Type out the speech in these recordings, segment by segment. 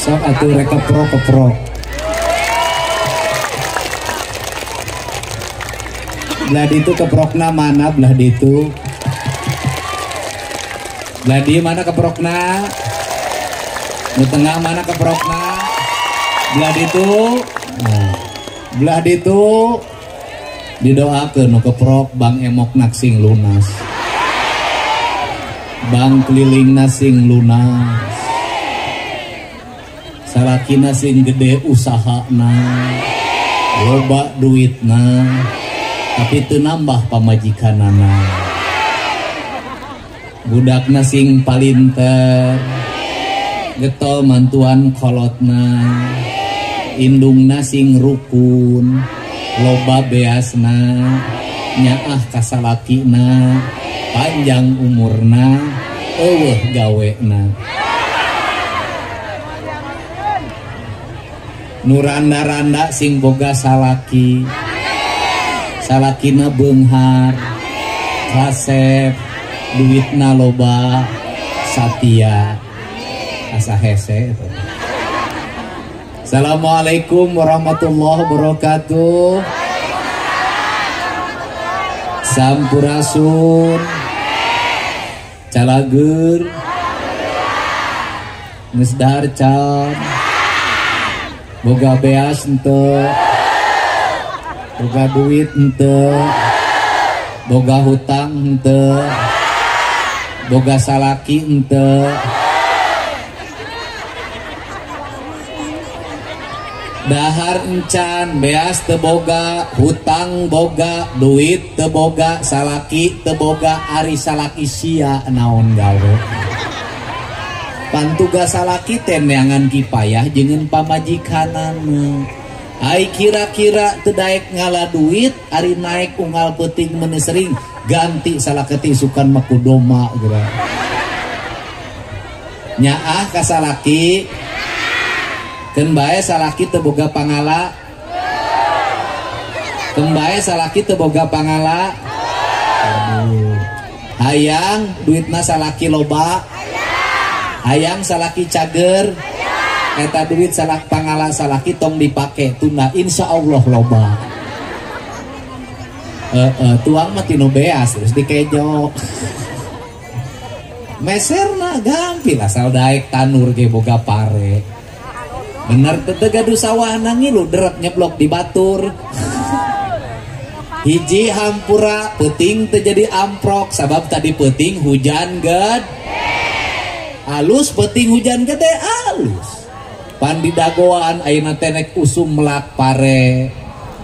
Sok atuh rek keprok-keprok. Belah ditu keprokna mana belah ditu? Belah di mana keprokna? Nu tengah mana keprokna? Belah ditu? Nah, belah ditu didoakeun nu keprok bang emokna sing lunas. Bang kelilingna sing lunas. Salakina sing gede usahana, loba duitna, tapi teu nambah pamajikanana. Budakna sing palinter, getol mantuan kolotna, indungna sing rukun, loba beasna, nyaah ka salakina, panjang umurna, eueuh gawena. Nu randa-randa sing boga salaki, salakina beunghar, kasep, duitna loba, satia, asa hese. Assalamualaikum warahmatullahi wabarakatuh. Sampurasun, calageur, geus dahar can, boga beas henteu, boga duit henteu, boga hutang henteu, boga salaki henteu. Dahar encan, beas teu boga, hutang boga, duit teu boga, salaki teu boga, ari salaki sia naon gawe. Pantugas salaki teh neangan kipayah jeung pamajikanana. Ai kira-kira teu daek ngala duit, ari naek unggal peuting meuni sering ganti salaketi sukan mah kudoma geura. Nyaah ka salaki. Keun bae salaki teu boga pangala. Keun bae salaki teu boga pangala. Aduh. Hayang duitna salaki loba. Hayang salaki cager. Eta duit salak pangala salaki tong dipake tunda insyaallah loba. Tuang mah tinu beas terus dikejo. Meserna gampil asal daek tanur ge boga pare. Bener teu gaduh sawahna ngilu derep nyeblok di batur. Hiji hampura peuting teu jadi amprok sabab tadi peuting hujan gede. Alus peuting hujan gede alus. Pan di dagoan ayeuna teh nek usum melak pare,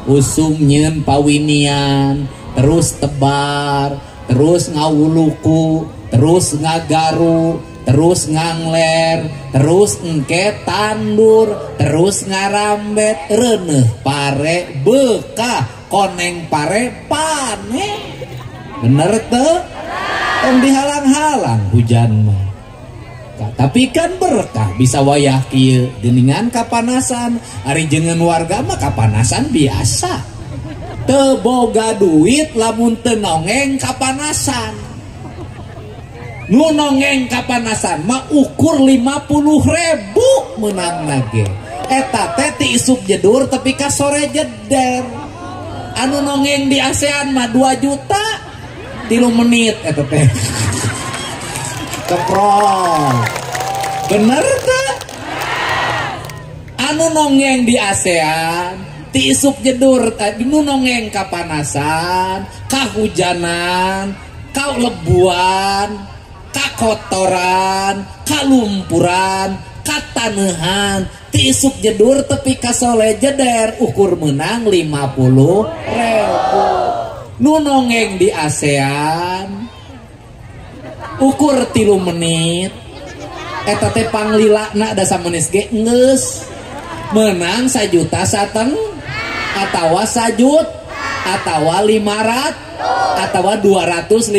usum nyeun pawinian, terus tebar, terus ngawuluku, terus ngagaru, terus ngangler, terus engke tandur, terus ngarambet, reuneuh pare bekah, koneng pare panen. Bener teu? Tong dihalang-halang hujan mah. Tapi kan berkah bisa wayah kieu geuningan kapanasan, ari jenengan warga mah kapanasan biasa. Teu boga duit lamun teu nongeng kapanasan. Nu nongeng kapanasan mah ukur 50.000 meunangna ge. Eta teh ti isuk jedur tepi ka sore jeder. Anu nongeng di ASEAN mah 2 juta 3 menit eta teh. Keprok. Bener teh? Anu nongeng di ASEAN ti isuk jedur nu nongeng kapanasan, kahujanan, kaulebuan, kakotoran, kalumpuran, katanehan, ti isuk jedur tepi ka sore jeder ukur menang 50.000. Nu nongeng di ASEAN ukur 3 menit eta teh panglilana da samenis ge geus menang 1,5 juta atawa 1 juta atawa 500 atawa 250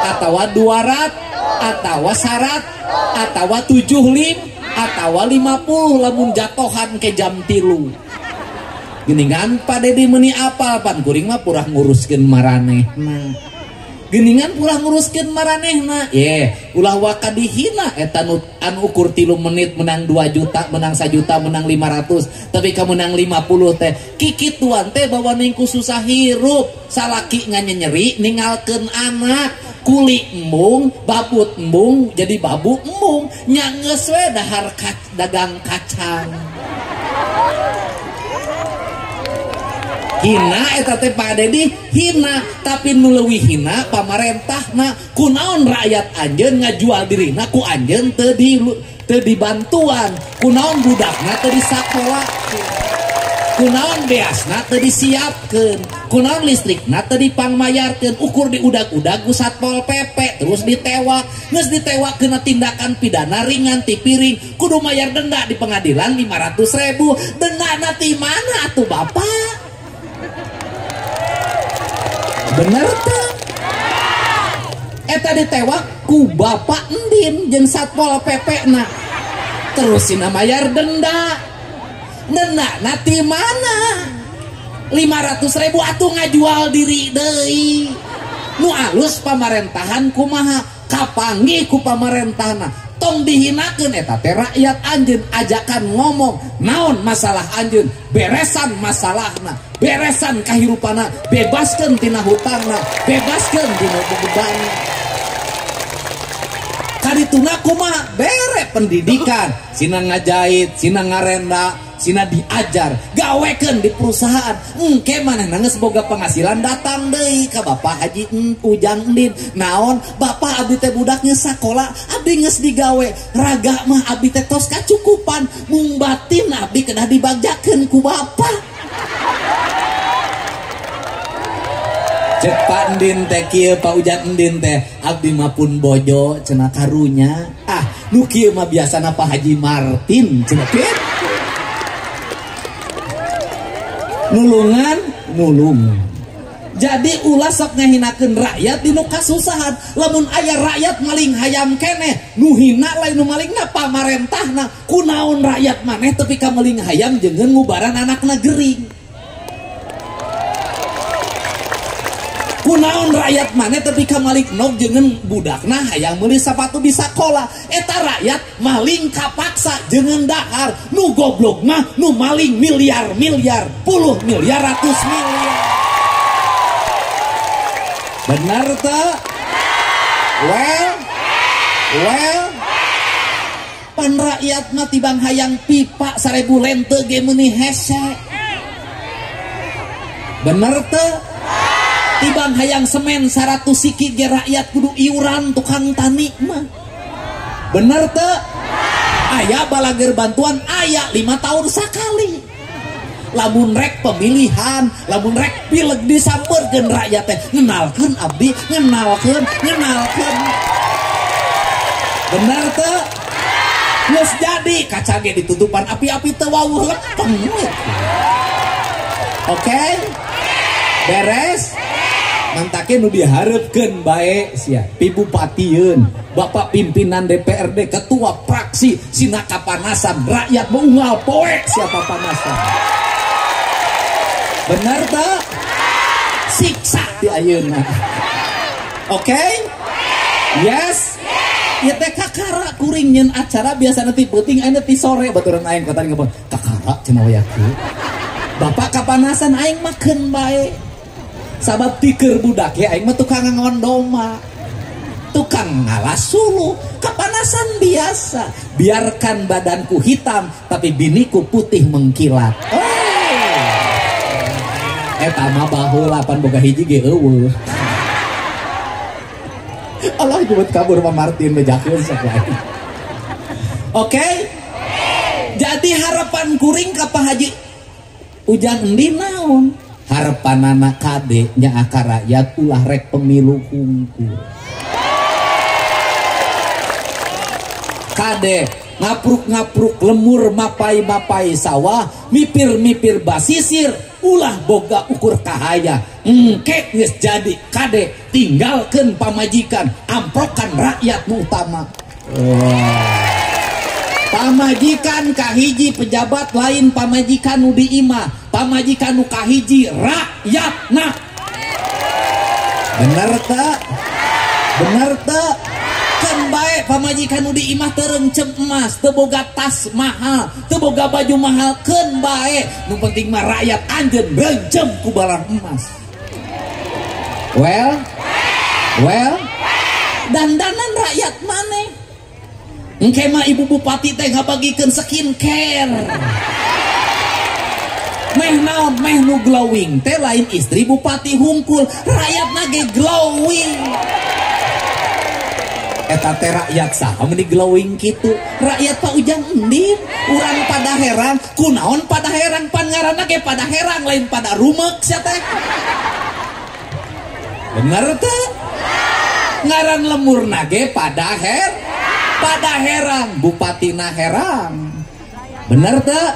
atawa 200 atawa 100 atawa 75 atawa 50 lamun jatohan ke jam 3. Geningan Pak Dedi meuni apal pan kuring mah purah nguruskeun maranehna. Geuningan ulah nguruskeun maranehna. Ye, ulah waka dihina eta nu anu ukur 3 menit menang 2 juta, menang 1 juta, menang 500, tapi ka menang 50 teh. Kikituan teh bawa ningku susah hirup, salaki nganyenyeri ninggalkeun anak, kuli embung, babut embung, jadi babu embung, nya geus we dahar dagang kacang. Hina eta teh Pak Dedi hina, tapi nu leuwih hina pamarentahna. Kunaon rakyat anjeun ngajual dirina ku anjeun teu dibantuan, kunaon budakna teu disakolakeun, kunaon beasna teu disiapkeun, kunaon listrikna teu dipangmayarkeun, ukur diudag-udag ku Satpol PP terus ditewak, geus ditewak kena tindakan pidana ringan tipiring, kudu mayar denda di pengadilan 500.000. Dendana ti mana atuh Bapak? Bener teh? Eta ditewak ku Bapak Endin jeung Satpol PP na. Terus sina mayar denda. Denda na ti mana? 500.000 atuh ngajual diri deui. Nu alus pamarentahan kumaha? Kapanggih ku pamarentahna. Tong dihinakeun eta teh rakyat anjeun, ajakan ngomong naon masalah anjeun, beresan masalahna, beresan kahirupana, bebaskeun tina hutangna, bebaskeun tina bebanna. Kadituna kumaha? Bere pendidikan, sina ngajahit, sina ngarenda, sina diajar, gawekeun di perusahaan. Engke manehna geus boga penghasilan datang deui ka Bapak Haji Ujang Endin. Naon? Bapak abdi teh budak geus sakola, abdi geus digawe. Raga mah abdi teh tos kacukupan, mung batin abdi kedah dibagjakeun ku Bapak. Cek Pak Endin teh kieu, Pak Ujang Endin teh, abdi mah pun bojo cenah karunya. Ah, nu kieu mah biasana Pak Haji Martin cenah kieu. Nulungan, nulungan. Jadi ulah sok ngahinakeun rakyat dinu kasusahan. Lamun aya rakyat maling hayam keneh, nu hina lain nu malingna pamarentahna. Kunaon rakyat maneh tepi ka maling hayam jeung ngubaran anakna gering. Kunaon rakyat maneh tepi ka maling nog jeung budakna hayang meuli sapatu di sakola. Eta rakyat maling kapaksa jeung dahar. Nu goblok mah nu maling miliar-miliar, puluh miliar, ratus miliar. Benar tak? Well, well. Pan rakyat mah tibang hayang pipa 1000 lente ge meuni hese. Bener teu? Tibang hayang semen 100 siki ge rakyat kudu iuran tukang tani mah. Bener teu? Aya balager bantuan aya 5 tahun sakali. Lamun rek pemilihan, lamun rek pileg disampeurkeun rakyat teh ngenalkeun abdi, ngenalkeun, ngenalkeun. Bener teu? Geus jadi kaca ge ditutupan api-api teu wawuh lepeng. Oke? Beres? Mantake nu diharepkeun bae sia, pi bupatieun, bapak pimpinan DPRD, ketua praksi, sina kapanasan, rakyat unggal poe siapa panasan. Bener teu? Siksa di ayeuna. Oke? Yes? Ya teh kakara kuring nyeun acara biasana ti peuting ayeuna ti sore baturan aing kota ngomong kakara cenah we kieu. Bapak kapanasan aing mah keun bae. Sabab tiker budak ya aing mah tukang ngondoma, tukang ngalas suluh, kepanasan biasa. Biarkan badanku hitam tapi biniku putih mengkilat. Oh. Eta mah baheula pan boga hiji ge eueuh. Allah jemput kabur Pak Martin bejakeun sok lain. Oke? Jadi harapan kuring ka Pak Haji Ujang Endin naon? Harapanana kade nya akar rakyat ulah rek pemilu hungkul. Kade ngapruk-ngapruk lemur mapai-mapai sawah, mipir-mipir basisir, ulah boga ukur kahaya. Engke geus jadi kade tinggalkeun pamajikan, amprokan rakyat nu utama. Oh. Pamajikan kahiji pejabat lain pamajikan nu di imah, pamajikan nu kahiji rakyatna. Bener teu? Bener teu? Kan bae pamajikan nu di imah teu reungcem emas, teu boga tas mahal, teu boga baju mahal, keun bae. Nu penting mah rakyat anjeun reungcem ku barang emas. Well, well, dandanan rakyat maneh. Engke mah ibu bupati teh ngabagikeun skincare. Meh naon, meh nu glowing teh lain istri bupati hungkul, rakyatna ge glowing. Eta teh rakyat saha meni glowing kitu? Rakyat Pak Ujang Endin, urang pada herang, kunaon pada herang, pan ngaranna ge pada herang lain pada rumek sia teh. Bener teu? Ngaran lemurna ge pada pada herang, bupatina herang. Bener teu?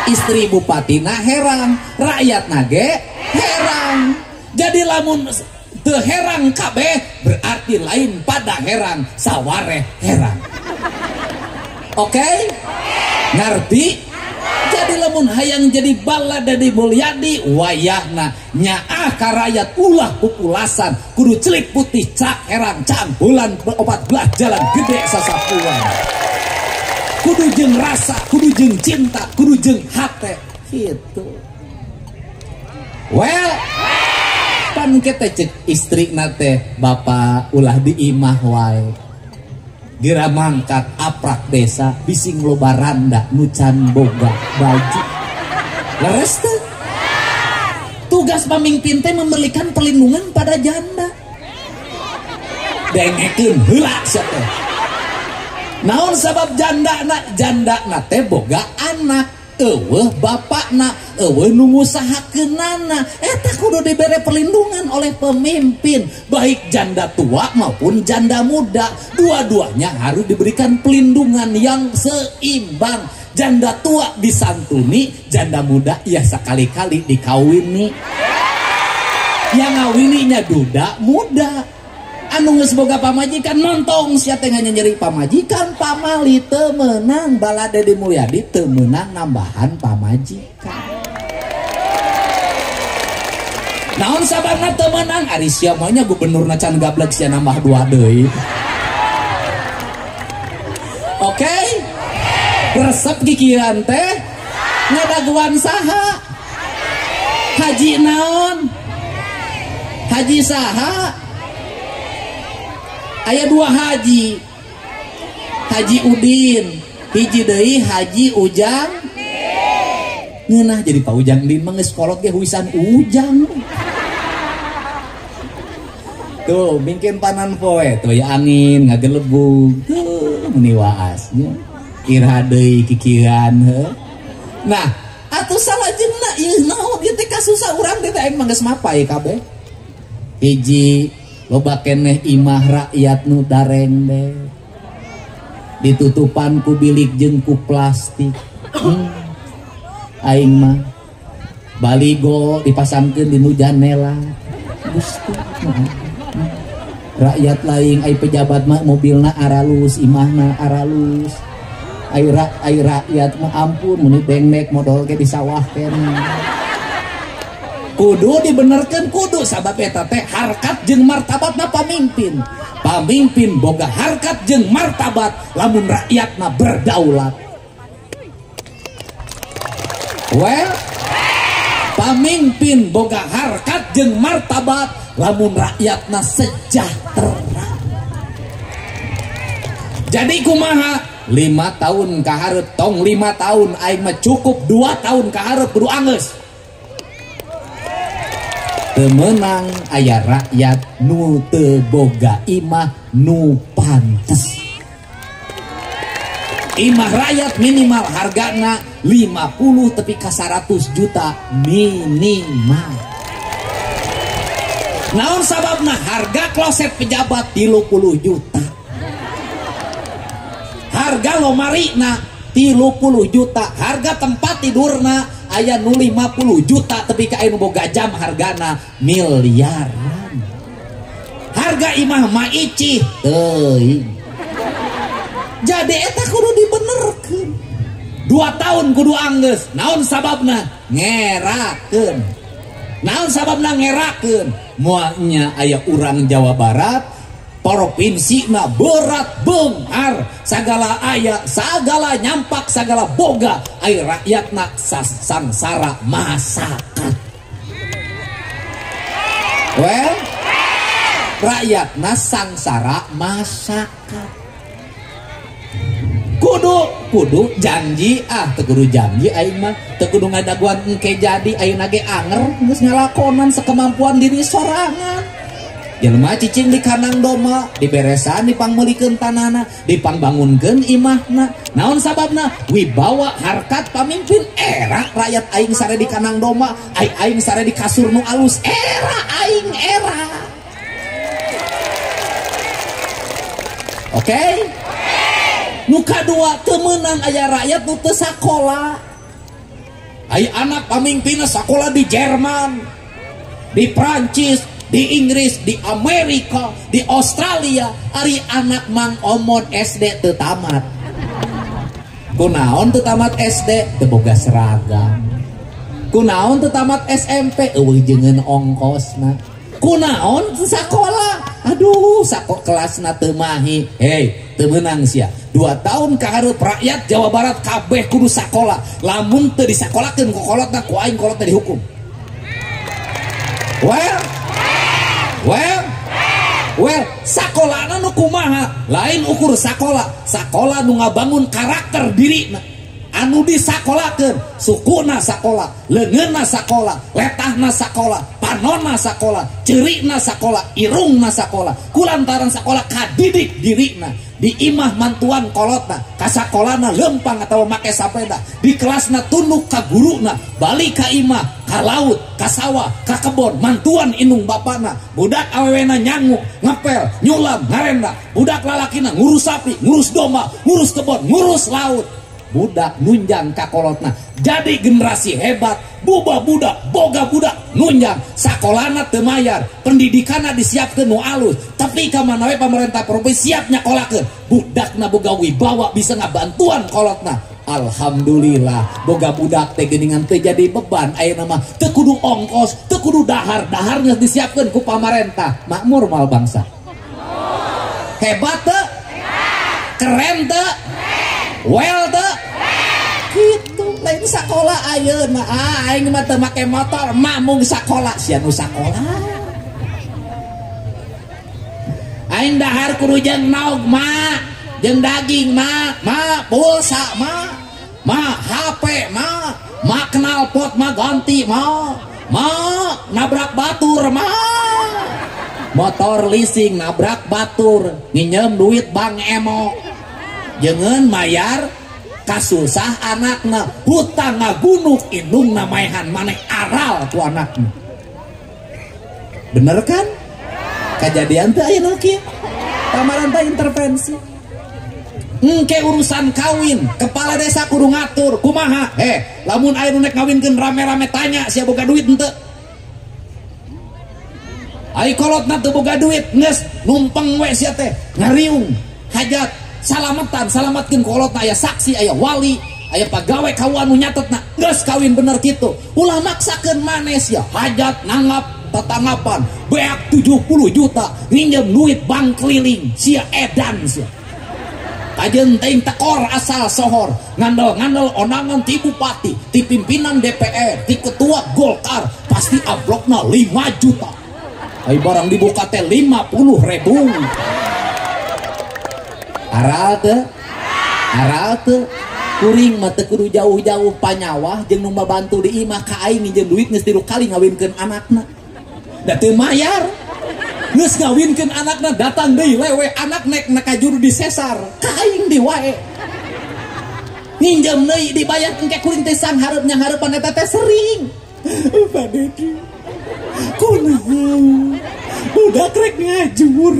Istri bupatina herang, rakyatna ge herang. Jadi lamun teu herang kabeh berarti lain pada herang, sawareh herang. Oke? Okay? Ngerti? Jadi lamun hayang jadi bala Dedi Mulyadi wayahna nyaah ka rakyat ulah pupulasan, kudu celik putih cak herang cang bulan 14 jalan gede sasapuan. Kudu jeung rasa, kudu jeung cinta, kudu jeung hate gitu. Well, pan kita cek istri nate bapak ulah di imah wae. Gira mangkat aprak desa bising loba randa nu can boga baju. Leres teu? Tugas pamimpin teh memberikan perlindungan pada janda. Dengekeun heula sia teh. Naon sabab janda na teh boga anak, eueuh bapakna, eueuh nu ngusahakeunana. Eta kudu dibere perlindungan oleh pemimpin, baik janda tua maupun janda muda. Dua-duanya harus diberikan pelindungan yang seimbang. Janda tua disantuni, janda muda ya sekali-kali dikawini. Yang ngawininya duda muda. Anu geus boga pamajikan montong sia teh nyeri pamajikan pamali teu meunang bala Dedi Mulyadi teu meunang nambahan pamajikan. Naon sababna teu meunang? Ari sia mah nya gubernurna can gablek sia nambah dua deui. Oke? Okay? Resep gigiran teh ngadaguan saha? Haji naon? Haji saha? Aya dua haji. Haji Udin, hiji deui Haji Ujang. Ngeunah jadi Pak Ujang Din mah geus kolot ge huisan Ujang. Tuh, mingkin panan poe, tuh ya angin ngagelebug. Tuh meni waas nya. Iraha deui kikiran heuh. Nah, atuh salajengna ieu naon ieu teh kasusah urang teh aing mah geus mapay kabeh. Hiji loba keneh imah rakyat nu dareng ditutupan ku bilik jeung ku plastik. Aing mah baligo dipasangkeun di nu janela. Gusti, rakyat lain ai pejabat mah mobilna aralus, imahna aralus. Ai rakyat mah ampun mun dengnek modol ge di sawah keneh. Kudu dibenerkeun kudu sabab eta teh harkat jeung martabatna pamimpin. Pamimpin boga harkat jeung martabat lamun rakyatna berdaulat. Well, pamimpin boga harkat jeung martabat lamun rakyatna sejahtera. Jadi kumaha 5 tahun kaharep tong 5 tahun aing mah cukup 2 tahun kaharep kudu anggeus. Teu meunang aya rakyat nu teu boga imah nu pantes. Imah rakyat minimal hargana 50 tepi ka 100 juta minimal. Naon sababna harga kloset pejabat 30 juta. Harga lomarina 30 juta, harga tempat tidurna aya nu 50 juta tepi ka anu boga jam hargana miliaran. Harga imah maici teuing. Jadi eta kudu dibenerkeun. 2 tahun kudu anggeus. Naon sababna? Ngerakeun. Naon sababna ngerakeun? Moalnya aya urang Jawa Barat provinsi na berat beunghar sagala aya sagala nyampak sagala boga ai rakyatna sangsara masakan. Well, rakyatna sangsara masakan. Kudu janji ah teu kudu janji aing mah teu kudu ngadaguan engke jadi ayeuna ge anger geus ngalakonan sekemampuan diri sorangan. Jelema cicing di kandang domba diberesan dipangmeulikeun tanahna dipangbangunkeun imahna. Naon sababna? Wibawa harkat pamimpin era rakyat aing sare di kandang domba aing sare di kasur nu alus era aing era. Oke? Nu kadua teu meunang aya rakyat nu teu sakola. Ai anak pamimpinna sakola di Jerman, di Prancis, di Inggris, di Amerika, di Australia. Ari anak Mang Omon SD teu tamat. Kunaon teu tamat SD? Teu boga seragam. Kunaon teu tamat SMP? Eueuh jeungeun ongkosna. Kunaon teu sakola? Aduh, sako kelasna teu mahi. Hei, teu meunang sia. 2 tahun kahareup rakyat Jawa Barat kabeh kudu sakola. Lamun teu disakolakeun ku kolotna ku aing kolotna dihukum. Well, well, sakolana nu kumaha? Lain ukur sakola, sakola nu ngabangun karakter dirina. Anu disakolakeun, sukuna sakola, leungeunna sakola, letahna sakola, panonna sakola, ceurina sakola, irungna sakola. Kulantaran sakola kadidik dirina. Di imah mantuan kolotna, ka sakolana lempang atawa make sapeda, di kelasna tunduk ka guruna, balik ka imah, ka laut, ka sawah, ka kebon, mantuan indung bapana, budak awewena nyangu, ngepel, nyulam, ngarenda, budak lalakina ngurus sapi, ngurus domba, ngurus kebon, ngurus laut. Budak nunjang ka kolotna, jadi generasi hebat, buba budak, boga budak nunjang, sakolana teu mayar, pendidikanna disiapkeun nu alus, tapi ka mana we pamarentah provinsi siap nyakolakeun, budakna boga wibawa bisa ngabantuan kolotna. Alhamdulillah, boga budak teh geuningan teu jadi beban ayeuna mah, teu kudu ongkos, teu kudu dahar, daharnya disiapkeun ku pamarentah, makmur moal bangsa. Hebat teu? Keren teu? Well teu? Gitu, lain sakola ayeuna aing mah teu make motor, mamung sakola, sia nu sakola. Aing dahar kudu jeung naog ma, jeung daging ma, ma pulsa ma, ma HP ma, ma knalpot ma ganti ma, ma nabrak batur ma. Motor leasing nabrak batur, nginjem duit bank emo. Jangan mayar kasusah anakna, hutang ngagunuk indungna maehan maneh aral ku anakna. Bener kan? Kejadian teh ayeuna kieu. Pamarentah intervensi. Engke urusan kawin, kepala desa kudu ngatur, kumaha? Lamun aya nu nek ngawinkeun rame-rame tanya sia boga duit henteu. Ai kolotna teu boga duit, geus numpeng we sia teh, ngariung, hajat. Salamatan, salamatkeun kolotna aya saksi, aya wali, aya pagawe kawan nu nyatetna, geus kawin bener kitu. Ulah maksakeun maneh sia, hajat nanggap tetanggapan, beak 70 juta, nginjem duit bank keliling, sia edan sia. Kajeun teuing tekor asal sohor, ngandel-ngandel onangan ti bupati, ti pimpinan DPR, ti ketua Golkar, pasti amplopna 5 juta. Ai barang dibuka teh 50.000. Aral teu? Aral teu? Kuring mah teu kudu jauh-jauh panyawah jeung nu mabantu di imah ka aing nginjem duit geus 3 kali ngawinkeun anakna. Da teu mayar. Geus ngawinkeun anakna datang deui lewe anak nek kajuru di sesar, ka aing di wae. Nginjem deui dibayar engke kuring teh sanghareup nyanghareupan eta teh sering. Pak Dedi. Kunaon? Budak rek ngajur.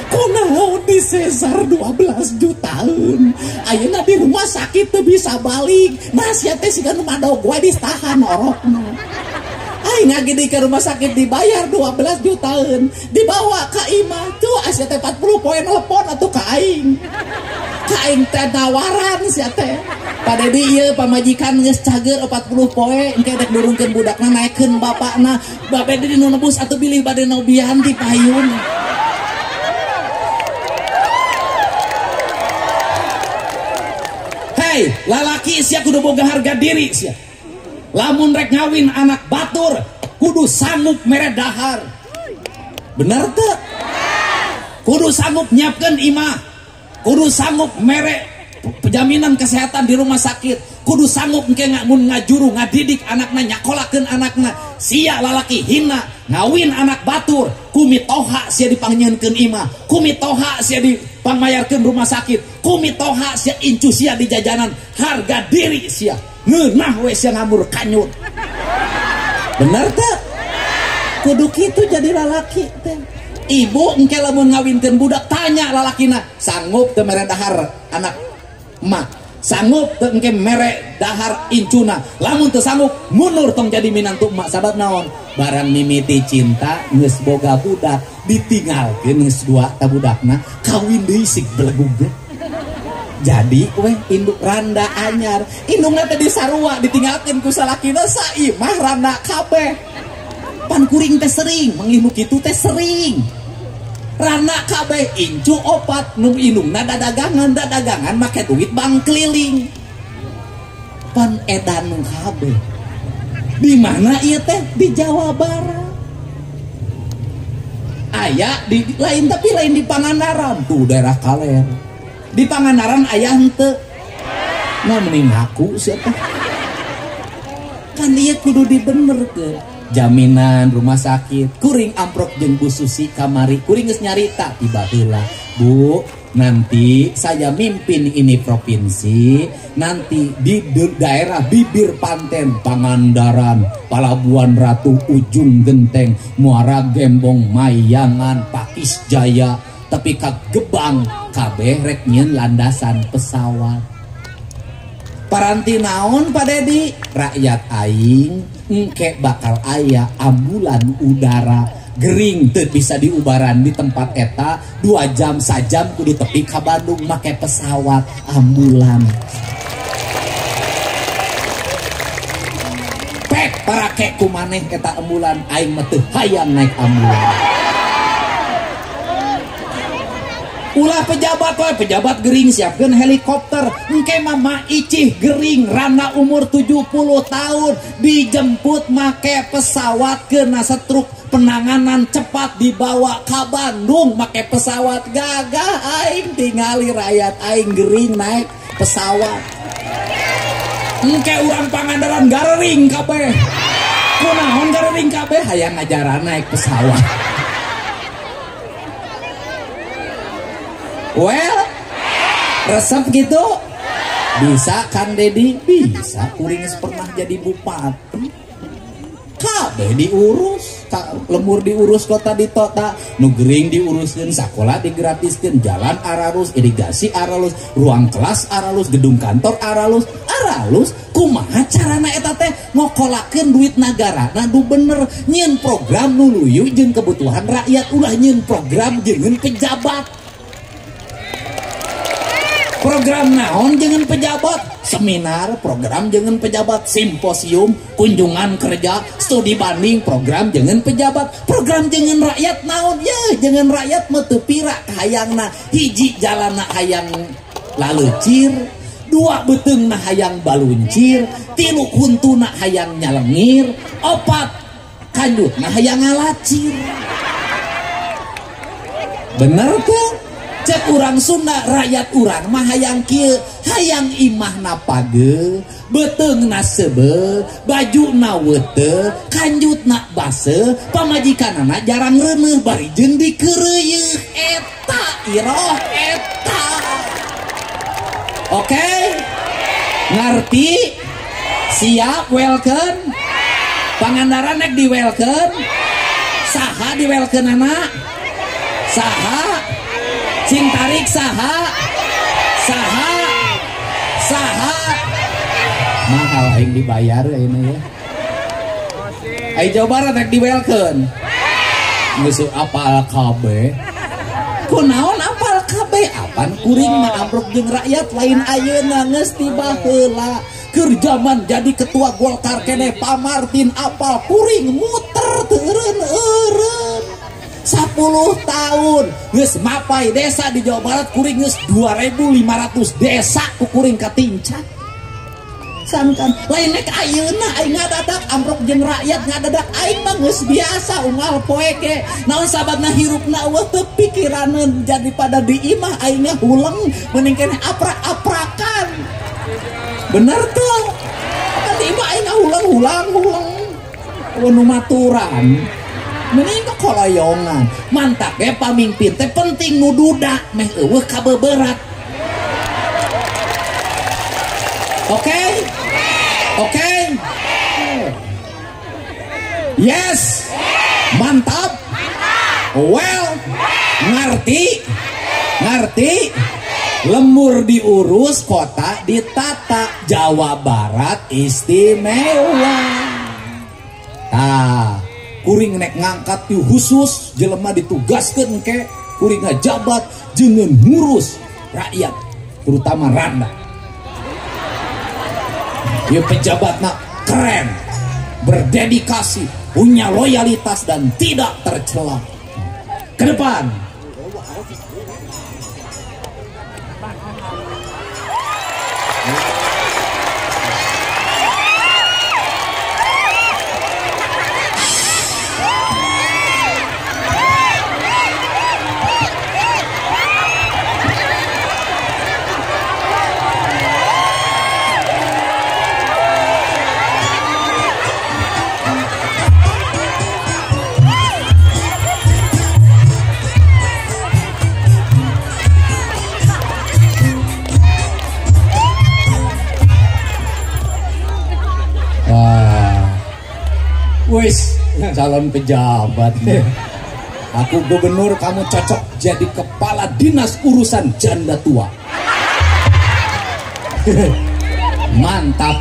Kunaon di sesar 12 jutaan. Ayeuna di rumah sakit teu bisa balik. Nah sia teh siga nu madog wae ditahan orokna. Aing ngagede ke rumah sakit dibayar 12 jutaan. Dibawa ka imah tuh sia teh 40 poe nelpon atuh ka aing. Ka aing teh tawaran sia teh. Pak Dedi ieu pamajikan geus cager 40 poe engke rek nurunkeun budakna naekeun bapakna. Bapak Dedi nu nebus atuh bilih bade nobian ti payun. Hei, lalaki sia kudu boga harga diri sia. Lamun rek ngawin anak batur kudu sanggup mere dahar. Bener teu? Kudu sanggup nyiapkeun imah, kudu sanggup mere jaminan kesehatan di rumah sakit, kudu sanggup engke mun ngajuru ngadidik anakna, nyakolakeun anakna. Sia lalaki hina ngawin anak batur, kumitoha sia dipangnyieunkeun imah, kumitoha sia dipangmayarkeun rumah sakit, kumitoha sia incu sia di jajanan. Harga diri sia ngeunah we sia ngamur kanyut. Bener teu? Kudu kitu jadi lalaki teh. Ibu engke lamun ngawinkeun budak tanya lalakina, sanggup teu mere dahar anak emak, sanggup teu engke mere dahar incuna. Lamun teu sanggup mundur tong jadi minantu emak. Sabab naon? Barang mimiti cinta geus boga budak ditinggalkeun geus dua ta budakna kawin deui sig belegug. Jadi weh induk randa anyar, indungna teh disarua ditinggalkeun ku salakina saimah randa kabeh. Pan kuring teh sering manggih nu kitu teh sering. Rana kabeh incu opat nu indungna dadagangan, dadagangan make duit bank keliling. Pan edan kabeh. Di mana ieu teh? Di Jawa Barat. Aya di lain tapi lain di Pangandaran tuh daerah kaler. Di Pangandaran aya henteu. Nah mending ngaku siapa? Kan ieu kudu dibenerkeun. Jaminan rumah sakit kuring amprok jeung Bu Susi kamari kuring geus nyarita tiba heula, Bu, nanti saya mimpin ini provinsi, nanti di daerah bibir panten Pangandaran, Palabuhan Ratu, Ujung Genteng, Muara Gembong, Mayangan, Pakis Jaya, tapi ka Gebang kabeh rek nyieun landasan pesawat. Paranti naon Pak Dedi? Rakyat aing engke bakal aya ambulan udara gering teu bisa diubaran di tempat eta 2 jam sajam kudu tepi ka Bandung make pesawat ambulan. Pek parake ku maneh eta ambulan, aing mah teu hayang naik ambulan. Ulah pejabat we, pejabat gering siapkeun helikopter. Engke mama icih gering rana umur 70 tahun dijemput make pesawat kena setruk penanganan cepat dibawa ke Bandung make pesawat. Gagah aing tingali rakyat aing gering naik pesawat. Engke urang Pangandaran garering kabeh. Kunaon garering kabeh hayang ngajaran naik pesawat. Well, resep gitu bisa kan Dedi? Bisa, kuring pernah jadi bupati. Kabeh diurus, lemur diurus, kota ditota, nu gering diuruskeun, sakola digratiskeun, jalan aralus, irigasi aralus, ruang kelas aralus, gedung kantor aralus, aralus. Kumaha carana eta teh ngokolakeun duit nagara? Nah, nu bener nyieun program nu luyu jeung kebutuhan rakyat, ulah nyieun program jeung pejabat. Program naon jangan pejabat, seminar, program jangan pejabat, simposium, kunjungan kerja, studi banding, program jangan pejabat, program jangan rakyat naon ya, jangan rakyat mah teu pira hayangna, hiji jalanna hayang laleucir, dua beuteungna hayang baluncir, tilu huntuna hayang nyalengir, opat kanjutna hayang ngalacir. Bener teu? Cek urang Sunda rakyat urang mah hayang kieu, hayang imahna page, beuteungna seubeuh, bajuna weuteuh, kanjutna baseuh, pamajikanana jarang reuneuh bari jeung dikeureuyeung. Eta iroh eta. Oke? Ngerti? Siap welcome? Pangandaran nek di welcome? Saha di welcome anak? Saha? Sing tarik saha? Saha? Saha? Mahal aing dibayar ini ya. Aing Jawa Barat rek di welcome. Geus apal kabeh. Kunaon apal kabeh? Apan Kuring mah amprok jeung rakyat lain ayeuna geus ti baheula. Keur jaman jadi ketua Golkar keneh Pak Martin apal kuring muter teu eureun-eureun. 10 tahun geus mapai desa di Jawa Barat kuring geus 2500 desa ku kuring katincak. Sangkan lain nek ayeuna aing ngadadak amprok jeung rakyat ngadadak aing mah geus biasa unggal poe ge naon sababna hirupna eueuh teu pikiraneun jadi pada di imah aing ngahuleng mending keneh aprak-aprakan. Bener tuh kan di imah aing ngahuleng-huleng-huleng eueuh nu maturan mending koloyongan. Mantap ge pamimpin teh penting nu duda meh eueuh kabeberat. Oke? Oke? Yes. Mantap. Well, ngerti? Ngerti? Lemur diurus, kota ditata, Jawa Barat istimewa. Tah, kuring nek ngangkat ieu khusus jelema ditugaskeun ke kuring ngajabat jeung ngurus rakyat, terutama randa. Dia pejabatnya keren, berdedikasi, punya loyalitas dan tidak tercela. Ke depan. Wis, calon pejabat nih. Aku gubernur, kamu cocok jadi kepala dinas urusan janda tua. Mantap.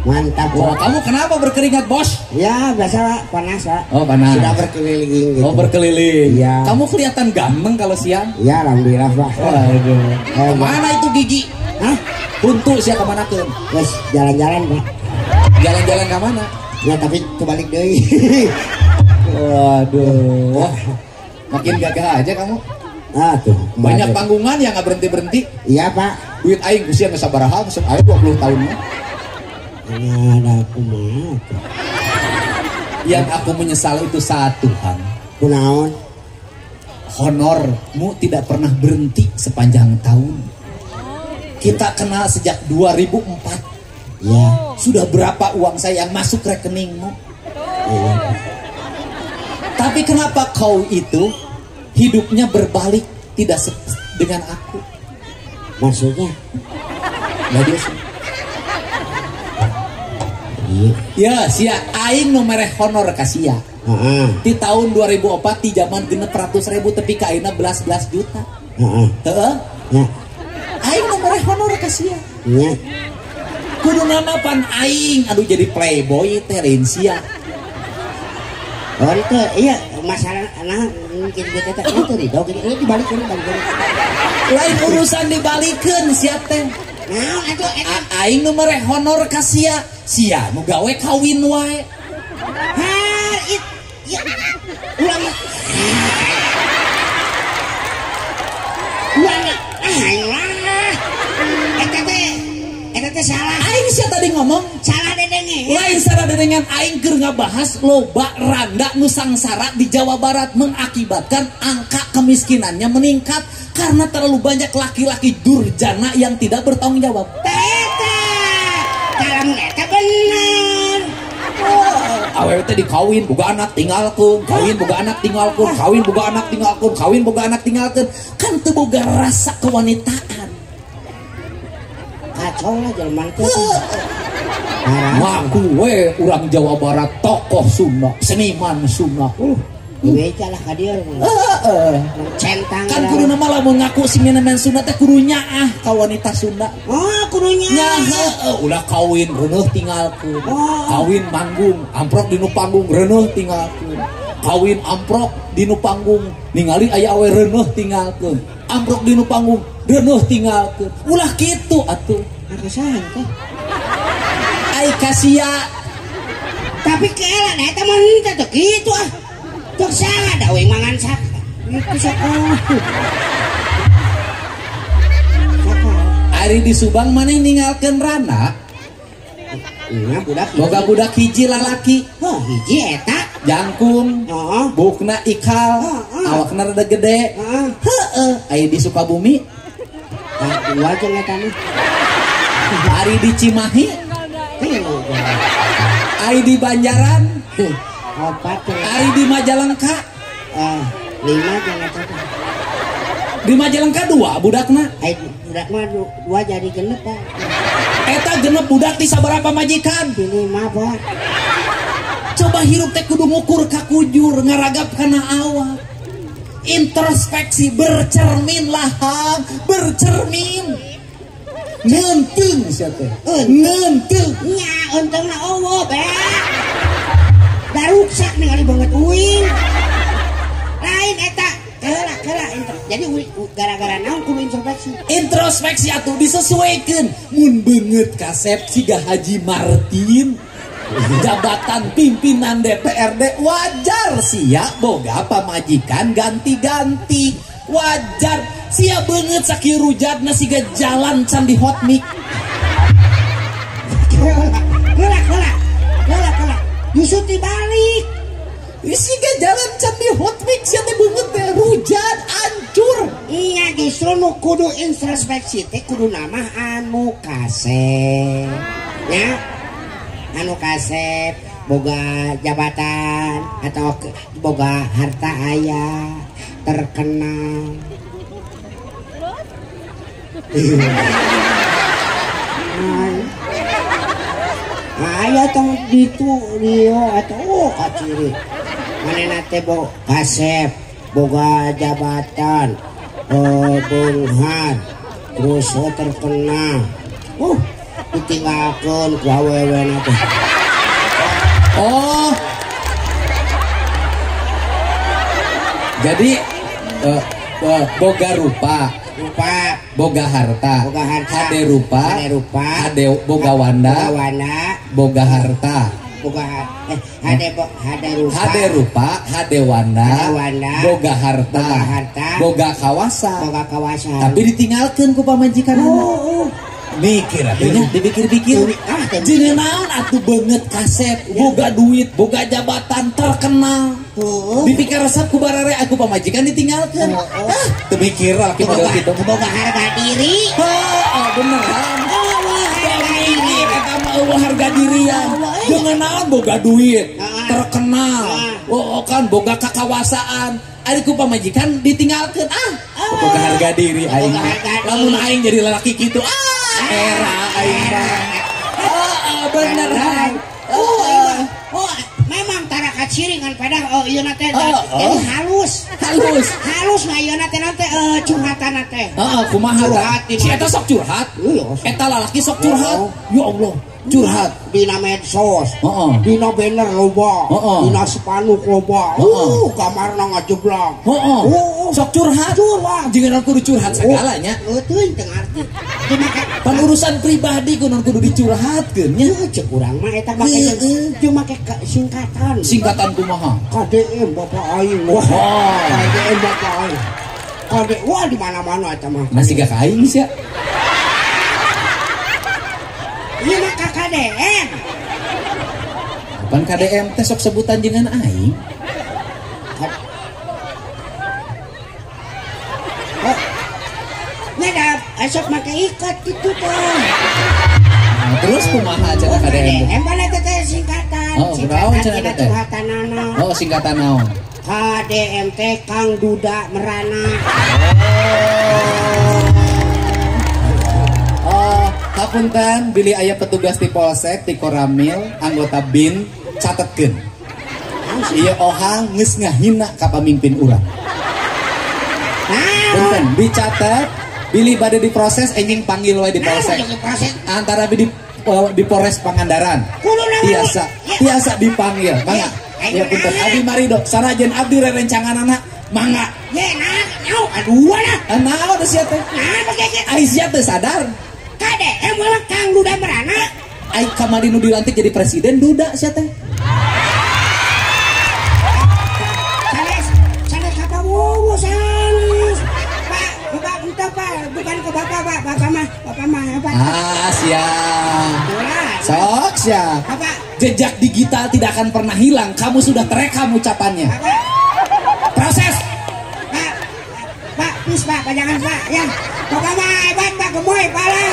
Mantap. Oh, kamu kenapa berkeringat, Bos? Ya, biasa Pak, panas, Pak. Oh, panas. Sudah berkeliling gitu. Oh, berkeliling. Ya. Kamu kelihatan ganteng kalau siang. Ya, alhamdulillah, Pak. Waduh. Kemana itu gigi? Hah? Untuk siapa kemana ke? Wes, jalan-jalan, Pak. Jalan-jalan ke mana? Ya, tapi kebalik deh. Waduh. Wah, makin gagah aja kamu. Ah, tuh. Banyak panggungan yang nggak berhenti-berhenti. Iya, Pak. Duit aing usia nggak sabaraha, maksud aing 20 tahun mah. Ada aku mah. Yang aku menyesal itu satu, Hang. Kunaon? Honormu tidak pernah berhenti sepanjang tahun. Kita kenal sejak 2004. Ya. Sudah berapa uang saya yang masuk rekeningmu? Iya. Tapi kenapa kau itu hidupnya berbalik tidak dengan aku? Maksudnya? Nah, dia sih. Ya, sia aing nu mereh honor ka sia. Heeh. Di tahun 2004 di zaman 600.000 tepi ka ayeuna belas-belas juta. Heeh. Heeh. Ya. Aing nu mereh honor ka sia. Nya. Kudu nama pan aing aduh jadi playboy teh lain sia. Oh itu iya masalah nah mungkin kita teh itu ridho gini dibalikeun balikeun. Lain urusan dibalikeun sia teh. Naon atuh eta aing nu mere honor ka sia, sia nu gawe kawin wae. Ha it ya ulang. Ulang aing lah. Eta teh eta teh salah. Aing sia tadi ngomong salah dedenge. Lain salah dedengan aing keur ngabahas loba randa nu sangsara di Jawa Barat mengakibatkan angka kemiskinannya meningkat karena terlalu banyak laki-laki durjana yang tidak bertanggung jawab. Eta, lamun eta bener. Awewe teh dikawin boga anak tinggalkeun, kawin boga anak tinggalkeun, kawin boga anak tinggalkeun, kawin boga anak tinggalkeun. Kan teu boga rasa kewanitaan. Kacau lah jelema teh. Ngaku we urang Jawa Barat tokoh Sunda, seniman Sunda. Dibeca lah ka dieu. Heeh. Centang. Kan kudu nama lamun ngaku seniman Sunda teh kudu nyaah ka wanita Sunda. Oh, kudu nyaah. Heeh, ulah kawin reuneuh tinggalkeun. Oh. Kawin manggung, amprok di nu panggung reuneuh tinggalkeun. Kawin amprok di nu panggung, ningali aya awe reuneuh tinggalkeun. Amprok di nu panggung, Deunuh tinggalkeun. Ulah kitu atuh. Kasahan teh. Ai kasia. Tapi keela da eta mah henteu teh kitu ah. Teu saha da we mangan sak. Itu sakola. Ari di Subang maneh ninggalkeun rana? Nya budak boga budak hiji lalaki. Heuh, hiji eta jangkung, heeh, bukna ikal, awakna rada gede. Heeh, aya di Sukabumi. Tah dua jeung eta mah. Ari di Cimahi. Ari di Banjaran. Opat. Ari di Majalengka. 5 jeung eta. Di Majalengka 2 budakna. Ai budak mah 2 jadi genep, Pak. Eta genep budak ti sabaraha pamajikan? 5, Pak. Coba hirup teh kudu ngukur ka kujur, ngaragap kana awak. Introspeksi, bercermin lah, bercermin. Ngenteung sia teh. Ngenteung. Nya euntungna eueuh be. Daruksak ningali banget uing. Lain eta. Kela jadi gara-gara naon kudu introspeksi. Introspeksi atuh disesuaikan. Mun beungeut kasep siga Haji Martin. Jabatan pimpinan DPRD wajar sia boga pamajikan ganti-ganti. Wajar sia beungeut sakieu rujatna siga jalan can di hot mic. Kela. Justru dibalik. Siga jalan can di hot mix sia teh beungeut teh rujat hancur. Iya justru nu kudu introspeksi teh kudu nama anu kasep. Ya. Anu kasep boga jabatan atau boga harta aya terkenal. Aya tong ditu rio atau oh kaciri. Manehna teh bo kasep boga jabatan beunghar terus terkenal. Ditinggalkeun ku awewena teh. Oh. Jadi boga rupa, boga harta, hade rupa, hade boga wanda, boga harta, boga hade rupa, hade wanda, boga harta, boga kawasa, tapi ditinggalkeun ku pamajikan. Mikir atunya, dipikir-pikir. Jeung naon atuh beungeut kasep, boga duit, boga jabatan, terkenal. Dipikir resep ku barare aku pamajikan ditinggalkeun. Ah, teu mikir laki model kitu. Boga harga diri. Heeh, beneran. Mikir eta mah eueuh harga dirian. Jeung naon boga duit, terkenal. Oh kan boga kakawasaan. Ari ku pamajikan ditinggalkeun. Ah, boga harga diri aing. Lamun aing jadi lalaki kitu, ah era aing mah. Beneran. Oh, memang tara kaciringan pada ieu na teh jadi halus. Halus mah ieu na teh teh curhatan teh. Heeh, kumaha tah? Si eta sok curhat. Eta lalaki sok curhat. Ya Allah, curhat dina medsos. Dina banner loba, dina spanduk loba. Kamarna ngajeblak. Sok curhat. Jeung kudu curhat sagalanya. Teuing teu ngarti. Pan urusan pribadi kudu kudu dicurhatkeun nya. Cek urang mah eta make jeung make singkatan. Singkatan kumaha? KDM bapak aing. Wah, KDM bapak aing. KD wah di mana-mana eta mah. Masih gak ka aing sia. Ieu mah KKDM. Pan KDM teh sok sebutan jeung aing. Nggak, esok make ikat gitu teh. Nah, terus kumaha cenah KDM? KDM mana teh singkatan. Oh, singkatan cenah curhatanana. Oh, singkatan naon? KDM teh Kang Duda Merana. Oh. Hapunten bilih aya petugas di Polsek di Koramil anggota BIN catetkeun. Ieu ohang geus ngahina ka pamimpin urang. Punten dicatet bilih bade diproses enjing panggil wae di Polsek. Antara di Polres Pangandaran. Tiasa dipanggil. Mangga. Ya punten abdi marido sanajan abdi rerencanganana mangga. Ye nah. Nyaho aduh lah. Naon sia teh? Nah, bagege. Ai sia teh sadar. KDM mah Kang Duda Merana. Ai kamari nu dilantik jadi presiden Duda sia teh. Sanes, sanes kata wuh sanes. Pak, Bapak entah Pak, bukan ke Bapak Pak, Bapak mah Pak. Ah, siap. Sok siap. Bapak, jejak digital tidak akan pernah hilang. Kamu sudah terekam ucapannya. Bapak. Proses. Pak, Pak, please Pak, jangan Pak, ya. Bapak mah hebat Pak, gemoy Pak lah.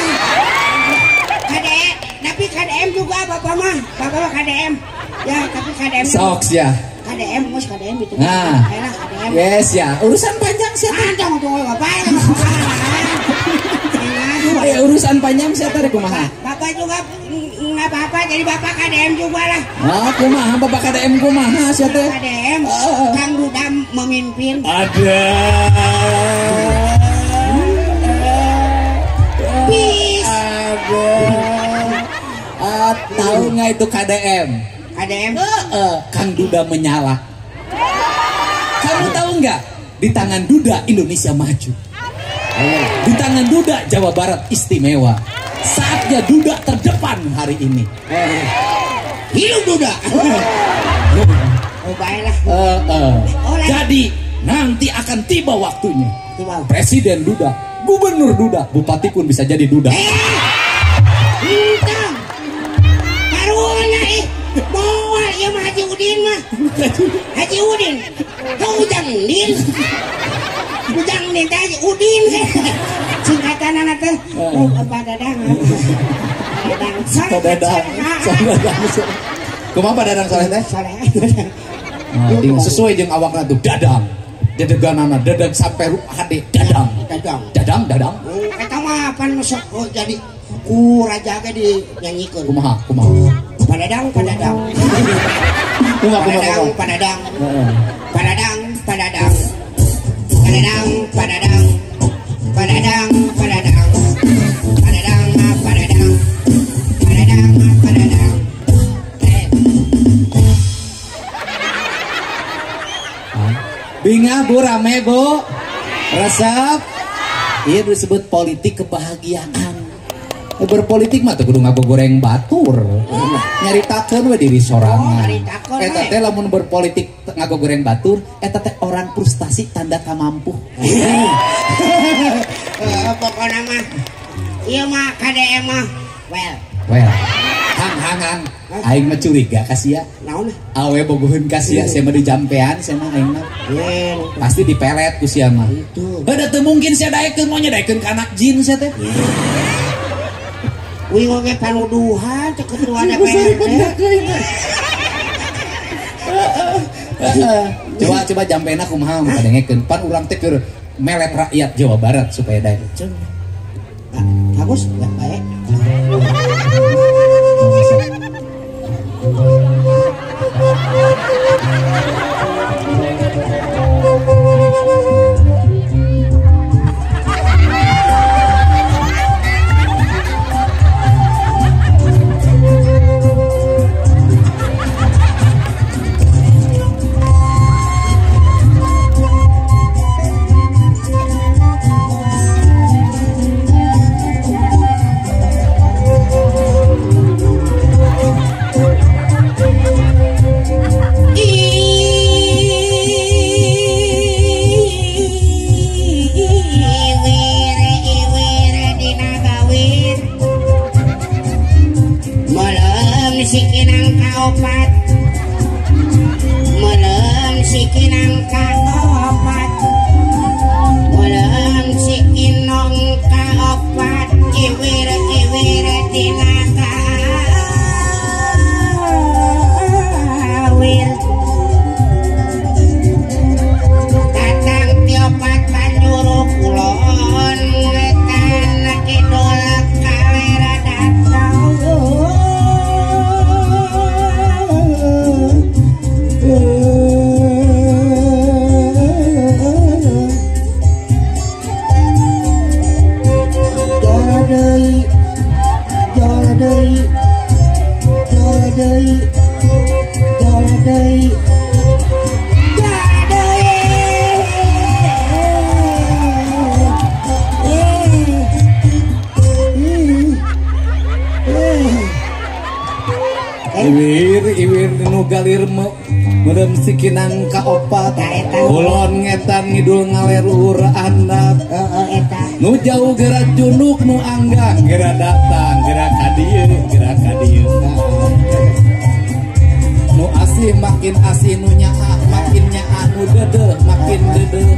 KDM, tapi KDM juga Bapak mah KDM. Ya, tapi KDM. Sok ya. KDM, mus KDM itu. Nah. KDM. Yes ya, urusan panjang sih. Panjang tuh Bapak. Ya urusan panjang siapa tadi kumaha? Bapak juga nggak apa-apa, jadi Bapak KDM juga lah. Ah, kumaha Bapak KDM kumaha siapa? KDM, Kang Duda memimpin. Ada. Peace. Ada. Tahu nggak itu KDM? KDM? Kang Duda menyala. Kamu tahu nggak? Di tangan Duda Indonesia maju. Di tangan Duda Jawa Barat istimewa. Saatnya Duda terdepan hari ini. Hidup Duda. Oh, baiklah. Jadi nanti akan tiba waktunya. Presiden Duda, Gubernur Duda, Bupati pun bisa jadi Duda. Entang. Karunya ih. Moal ieu mah Haji Udin mah. Haji Udin. Kau Ujang Din. Ujang Din teh Haji Udin. Singkatanana teh. Oh, Pak Dadang. Dadang. Pak Dadang. Kumaha Pak Dadang soleh teh? Soleh. Sesuai jeung awakna tuh Dadang. Dedeganana dedeg sampai hade Dadang. Dadang. Dadang, Dadang. Eta mah pan sok jadi ku raja ge dinyanyikeun. Kumaha? Kumaha? Padadang, padadang. Kumaha, kumaha, padadang, padadang. Padadang, padadang. Padadang, padadang. Padadang, padadang. Padadang, padadang. Padadang, padadang. Bingah Bu, rame Bu. Resep. Iya disebut politik kebahagiaan. Berpolitik mah teu kudu ngagoreng batur. Nyaritakeun we diri sorangan. Eta teh lamun berpolitik ngagoreng batur, eta teh orang frustasi tanda kamampuh. Pokona mah ieu mah KDM mah well. Well. Hang hang hang. Aing mah curiga ka sia. Naon? Awe bogoheun ka sia, sia mah dijampean sia mah aing mah. Pasti dipelet ku sia mah. Heuh da teu mungkin sia daekeun moal nya daekeun ka anak jin sia teh. Wih oge panuduhan teh ketua DPRD. Coba coba jampena kumaha kadengekeun. Pan urang teh keur melet rakyat Jawa Barat supaya daek. Bagus, baik. Sikinang kaopat, melem sikinang kaopat, melem sikinong kaopat, kiwir kiwir tina kawir, tatang tiopat panjuru kulon, wetan kidul kalera datang. Deui, jala deui, jala deui. Iwir nu galir meureum sikinang ka opat. Kulon ngetan ngidul ngaler luhur andap. Nu jauh geura junuk nu anggang geura datang geura ka dieu geura ka dieu. Nu asih makin asih nu nyaah makin nyaah nu dedeh makin dedeh.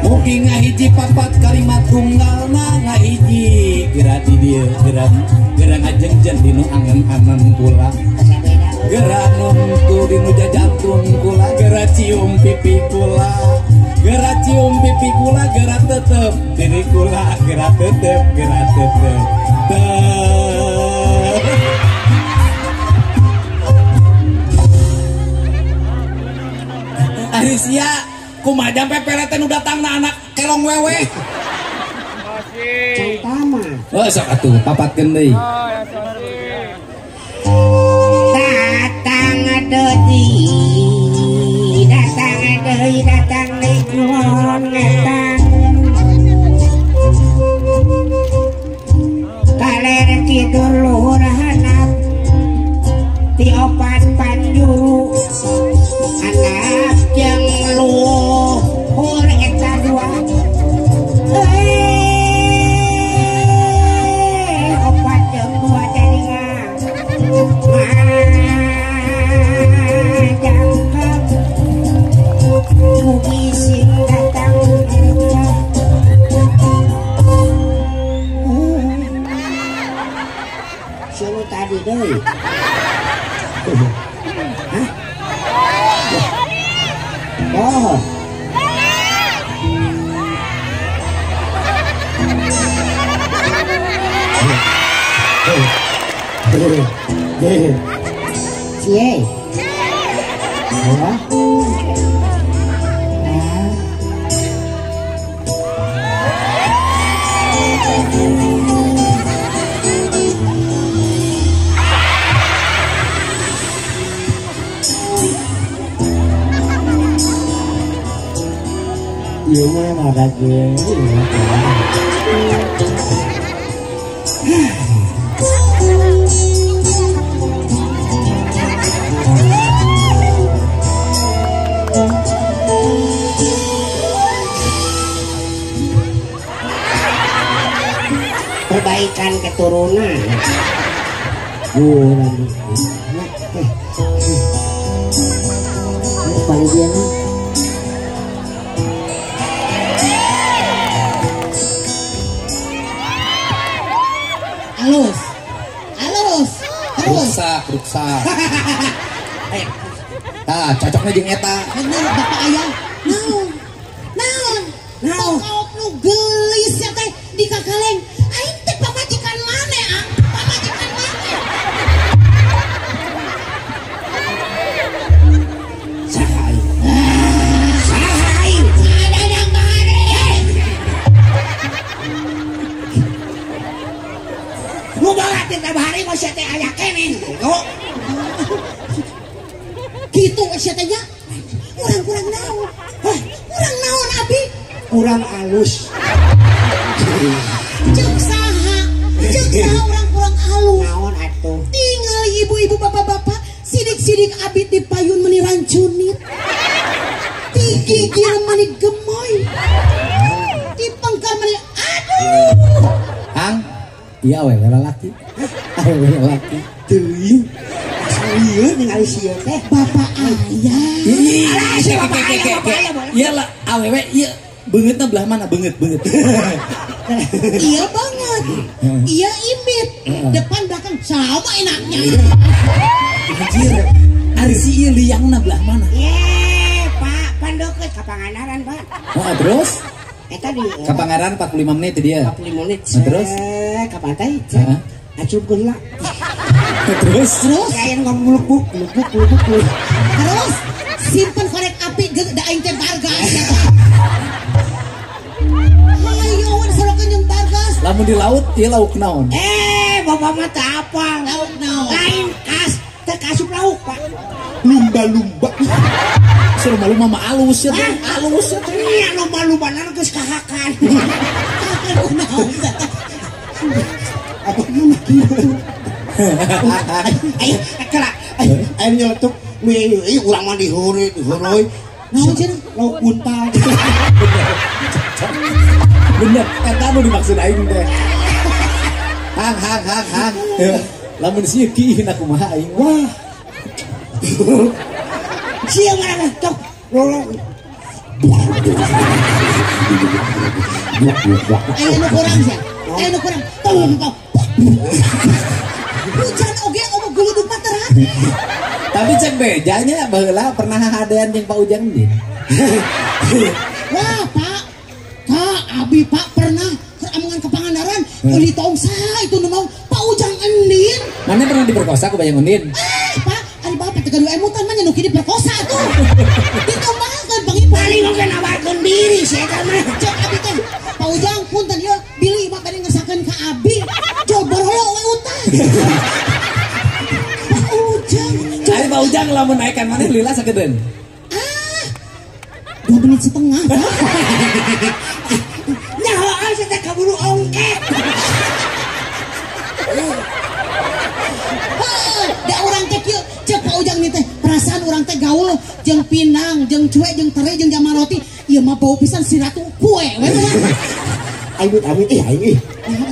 Mugi ngahiji papat kalimat tunggalna ngahiji geura di dieu geura geura ngajengjen dinu angen-angen kula. Geura nungtu dinu jajantung kula geura cium pipi kula. Geura cium pipi kula geura tetep diri kula geura tetep geura tetep. Ari sia kumaha jampe peleten nu datangna anak kelong wewe. Cantama. Oh sok atuh papatkeun deui. Datang deui datang deui datang deui nuhun ngetan. Kaler kidul luhur handap ti opat panjuru anak jeung luhur eta dua. Opat jeung dua jadi ngajangkep mugi sing datang eta. Suruh tadi deui. Hah? Oh. Cie. Oh. Iya mah ada gue. Perbaikan keturunan. Paling dia. Halus, halus, terus. Ruksak, ruksak. Nah, cocoknya jeung eta. Bener, bapak ayah. Naon, naon, naon. Kaok nu geulis ya teh di kakaleng. Aing teh pamajikan maneh, ah? Pamajikan maneh. Saha aing? Saha aing? Sadadang maneh. Nu bawa teh bahari mah sia teh aya keneh. Gitu sia teh nya. Urang kurang naon? Hah, kurang naon abi? Kurang alus. Ceuk saha? Ceuk saha urang kurang alus? Naon atuh? Tinggal ibu-ibu bapak-bapak sidik-sidik abi di payun meni rancunit. Ti gigir meni gemoy. Ti pengkar meni aduh. Ang, iya we lalaki. Awewe lalaki. Teuing. Asa lieur ningali sieun teh. Bapak ayah. Iya lah awewe ieu beungeutna belah mana beungeut beungeut. Iya banget. Iya imit. Depan belakang sama enaknya. Anjir. Ari si ieu liangna belah mana? Ye, Pak, pandeukeut ka Pangandaran, Pak. Oh, terus? Eta di ka Pangandaran 45 menit dia. 45 menit. Nah, terus? Ka pantai. Acupkeun lah. Terus? Terus? Kayak ngomong lupuk, lupuk, lupuk. Terus simpen korek api da aing teh bargas. Ayo sorokeun jeung bargas. Lamun di laut ieu lauk naon? Bapak mah teu apal. Lauk naon? Lain kas, teu kasup lauk, Pak. Lumba-lumba. Lumba-lumba mah alus ya teh. Alus ya teh. Iya, lumba-lumba geus kahakan. Kahakan kunaon? Apa nu kitu? Ayo kala ayo nyeletuk ieu urang mah diheureui diheureui. Naon cenah? Lauk buntal. Bener, eta nu dimaksud aing teh. Hang hang hang hang. Lamun sia kieu na kumaha aing. Wah. Sia mana tok. Aya nu kurang sia. Aya nu kurang. Tong tong. Hujan oge omo geluduk mah terang. Tapi cek bejanya baheula pernah hadean jeung Pak Ujang din. Wah, Pak. Kak, abi Pak pernah keur amungan ke Pangandaran, meuli tong saha itu nu mau Pak Ujang Endin. Mana pernah diperkosa ku Bayang Endin? Pak, ari bapak teh gaduh emutan mah nya nu kieu diperkosa atuh. Ditumbangkeun pangi paling oge nawarkeun diri sia eta mah. Cek abi teh, Pak Ujang punten ieu bilih mah bade ngersakeun ka abi. Jol borolo we utang. Pak Ujang. Ari Pak Ujang lamun naekan maneh lila sakedeun. Ah. 2 menit setengah. Nyahoan sia teh kaburu ongkek. Da urang teh kieu cek Pak Ujang ni teh perasaan urang teh gaul jeung pinang, jeung cuek, jeung tere, jeung jama roti. Ieu mah bau pisan si ratu kue we mah. Aing amit ih aing ih.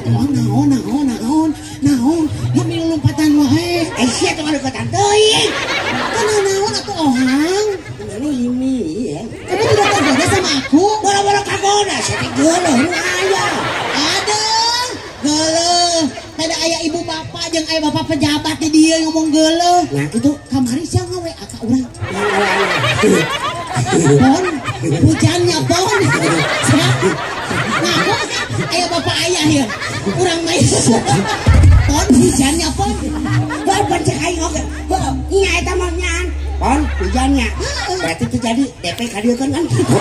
Naon naon naon naon naon nu lompatan wae. Eh sia teh ngadeukeutan teuing. Kana naon atuh ohang? Ini ini ya. Kamu tidak tergoda sama aku? Boro-boro kagoda sia teh geuleuh nu aya. Aduh, geuleuh. Kada aya ibu bapak jeung aya bapak pejabat di dieu ngomong geuleuh. Nah kitu kamari sia ngawe ka urang. Pon, hujannya pon. Ngaku aya bapak ayah ya. Urang mah pon hujannya pon. Heuh pan cek aing oge. Heuh nya eta mah nyaan. Pon hujannya. Berarti teu jadi DP ka dieu kan kitu.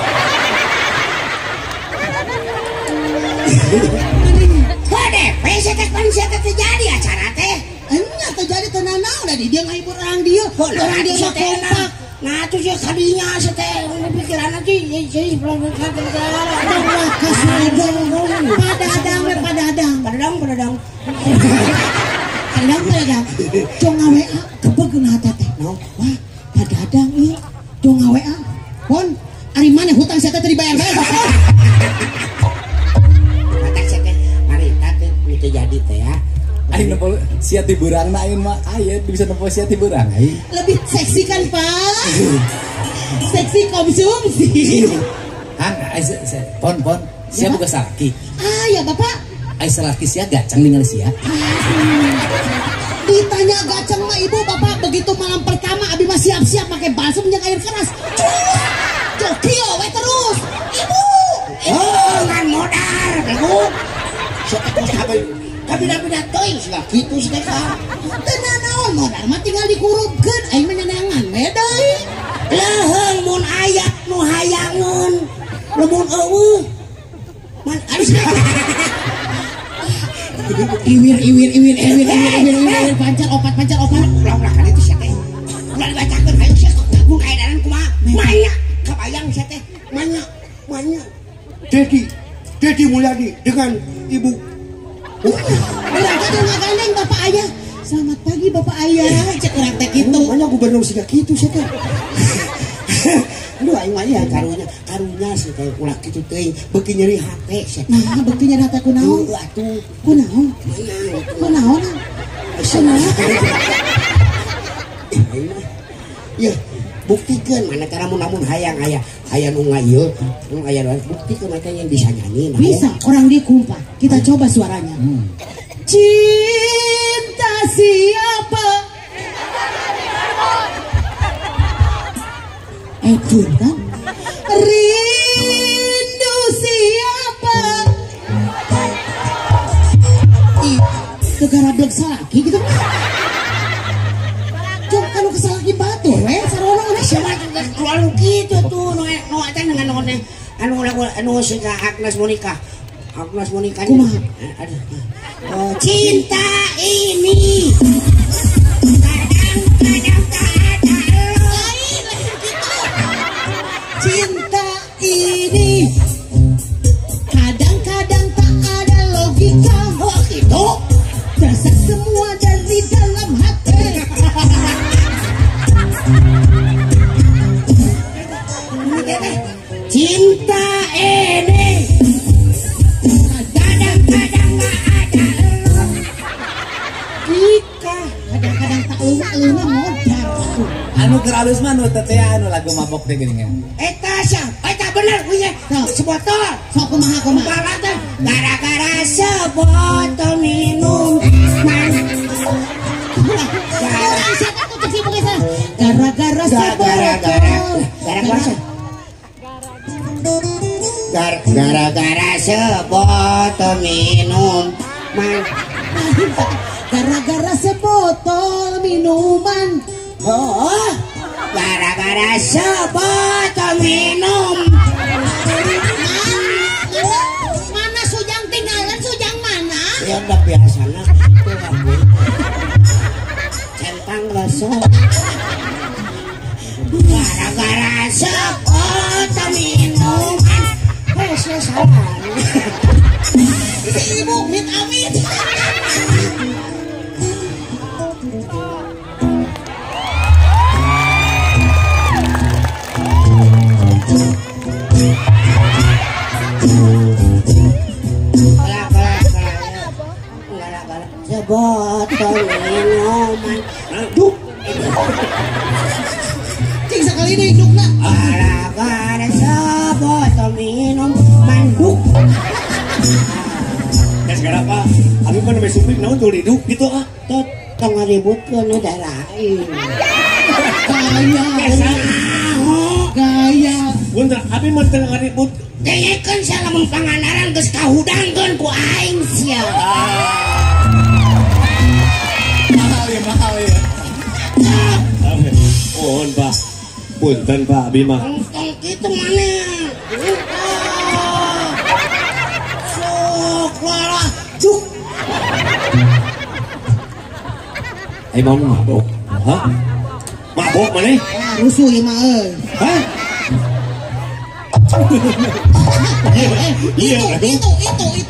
Heuh DP sia teh pan sia teh teu jadi acara teh. Enya teu jadi teu nanaon da di dieu ngahibur urang dieu. Urang dieu mah kompak. Nah tuh sih kadinya sih teh pikiran aja jadi padadang padadang padadang padadang padadang padadang jong ngawa kebeg na teh wah padadang ieu jong ngawa pon ari maneh hutang sia teh dibayar-bayar mata sia teh mari teh teu jadi teh ya. Aing nempo sia ti beurangna aing mah aya bisa nempo sia ti beurang aing. Lebih seksi kan, Pak? Seksi konsumsi. Hang, pon pon, sia boga salaki. Ah ya, Bapak. Ai salaki sia gacang ningali sia. Ditanya gacang mah ibu, Bapak begitu malam pertama abi mah siap-siap pakai balsem jeung air keras. Cus. Jokio we terus. Ibu. Oh, ngan modar, bego. Sia teh kos kabeh. Kabina-bina teuing sia kitu sia teh. Teu nanaon modal mah tinggal dikurupkeun aing mah nyanangan we deui. Leuheung mun aya nu hayangeun, lamun eueuh man aduh. Iwir iwir iwir iwir iwir iwir iwir pancar opat pancar opat. Ulah-ulah kan itu sia teh. Ulah dibacakeun hayu sia mun kaedanan kumaha? Manya kabayang sia teh. Manya manya. Dedi Mulyadi dengan Ibu Urang teh ngagandeng bapak ayah. Selamat pagi bapak ayah. Cek urang teh kitu. Mana gubernur siga kitu sia teh. Aduh aing mah ya karunya, karunya sih teh ulah kitu teuing beuki nyeri hate sia. Nah, beuki nyeri hate kunaon? Heuh atuh. Kunaon? Kunaon? Kunaon? Ya, buktikeun mana cara mun hayang aya aya nu ngaieu, nu aya buktikeun mah yang bisa nyanyi. Nah, bisa, orang di kumpa. Kita coba suaranya. Cinta siapa? Edun kan? Rindu siapa? Ih, negara blek salaki gitu. Cuma kalau kesalaki batu, we sarono we. Siapa lalu gitu tuh, no no eta dengan no anu lagu anu siga Agnes Monica. Agnes Monica. Kumaha? Aduh. Oh, cinta ini kadang-kadang tak ada lain gitu. Cinta ini kadang-kadang tak ada logika. Oh, gitu. Terasa semua dari Anu teh anu lagu mabok teh geuningan. Eta sia, eta bener punya sebotol. Sok kumaha kumaha. Gara-gara sebotol minum. Gara-gara sebotol. Gara-gara sebotol minum. Gara-gara sebotol minuman. Oh, gara-gara sebotol minum. Mana sujang tinggalan, sujang mana? Ya udah biasanya gitu centang lesok. Gara-gara sebotol minuman. Eh, salah. Ibu mit amit. Sebotol minuman. Duk. Cing sekali deh dukna. Gara-gara sebotol minuman duk. Ya sekarang Pak, abi mah nembe supik naon tuh diduk gitu ah. Tot tong ngaributkeun daerah aing. Gaya. Gaya. Punten abi mah teu ngaribut. Dengekeun sia lamun Pangandaran geus kahudangkeun ku aing sia. Mahal ya, mahal ya. Mohon Pak. Punten Pak abi mah. Tong kitu maneh. Sok walah cuk. Aing mau mabok. Hah? Mabok maneh? Rusuh ieu mah euy. Hah? Itu.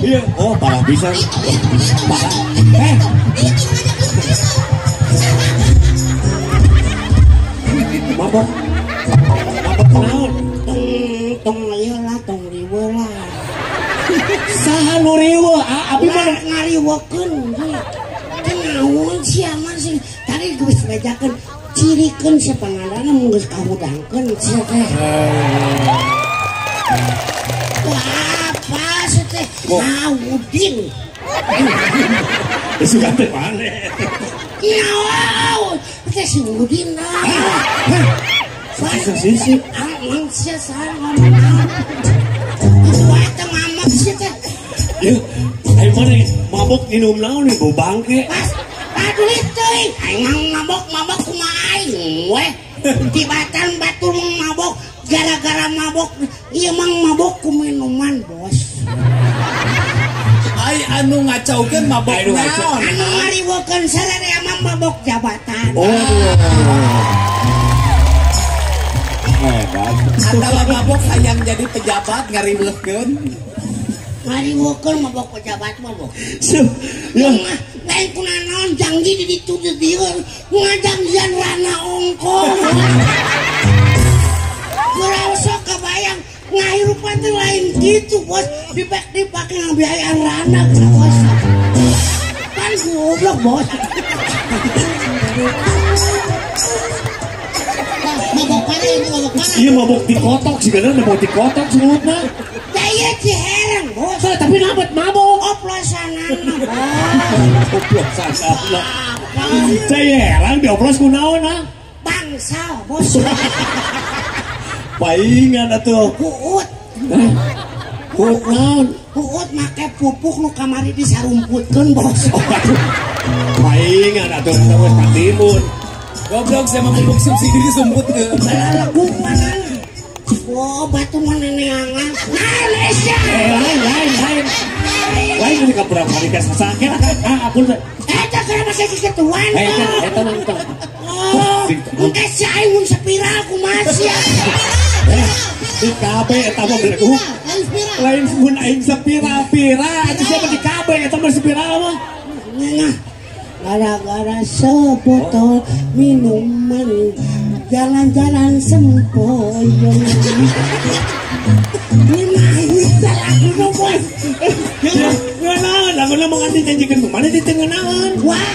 Iya, oh parah bisa. Itu. Itu ngajak lu itu. Mabok. Mabok naon? Tong ieu lah, tong riweuh lah. Saha nu riweuh? Abi mah ngariweukeun. Teu naon sia mah sih. Tadi geus bejakeun cirikeun si Pangandaran mun geus kahudangkeun sia teh. Apa sih teh? Udin. Suka teh maneh. Nyawa, teh si Udin lah. Sisi. Mang sia saha ngomong. Wah, teh mamok sia teh. Ieu, aing maneh mabok minum naon nih bau bangke. Pas, paduli teuing. Aing mabok kumaha aing weh. Tibatan batur mabok gara-gara mabok ieu mang mabok ku minuman bos. Ai anu ngacaukeun mabok naon? Anu ngariweukeun sararea mah mabok jabatan. Oh. Hebat. Atawa mabok hayang jadi pejabat ngariweukeun. Ngariweukeun mabok pejabat mah bos. Ya lain kunaon janji di ditu di dieu ngajangjian rana ongkong. Kurang sok kebayang ngahirupan teh lain gitu bos, dipake ngabiayaan rana bos. Kan goblok bos. Mabok parah ini, mabok parah. Iya mabok di kotok sih kan, mabok di kotok sebutna. Daya ciherang bos. Tapi nabet mabok. Oplosanana bos. Oplosanana. Ciherang dioplos ku naon ah? Bangsal bos. Paingan atuh. Huut. Huut naon? Huut make pupuk nu kamari disarumputkeun bos. Paingan atuh eta geus katimun. Goblok saya mah pupuk subsidi disumputkeun. Lalagung mana? Oh, batu mana neangan? Naon sia? Lain. Lain ini ka berapa hari ka sasakit ah ampun. Eta kana make kikituan. Eta nonton. Oh, engke sia aing mun spiral kumaha sia? Di KB eta mah berku. Lain mun aing spiral-spiral, atuh sia mah di KB eta mah spiral mah. Nah, gara-gara sebotol minuman jalan-jalan sempoyong. Ini mah lagu nu bos. Ngeunaheun laguna mah nganti janjikeun kumaha teh teu ngeunaheun. Wah.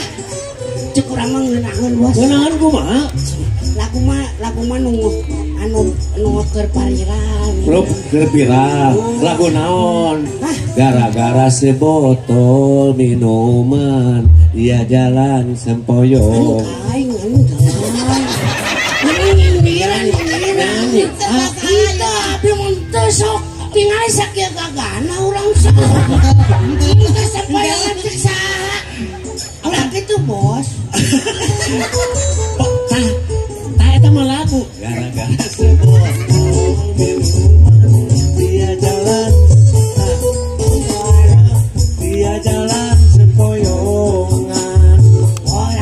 Cek urang mah ngeunaheun bos. Ngeunaheun kumaha? Lagu mah nu anu nu keur viral. Keur viral. Lagu naon? Gara-gara sebotol minuman dia jalan sempoyong. Aing anu ini nyindiran. Kita abi mun teu sok tingali sakieu gagana urang sok. Kita sempoyongan cek saha. Ulah kitu bos. Tah eta mah lagu. Gara-gara sebotol minuman dia jalan. Dia jalan sempoyongan.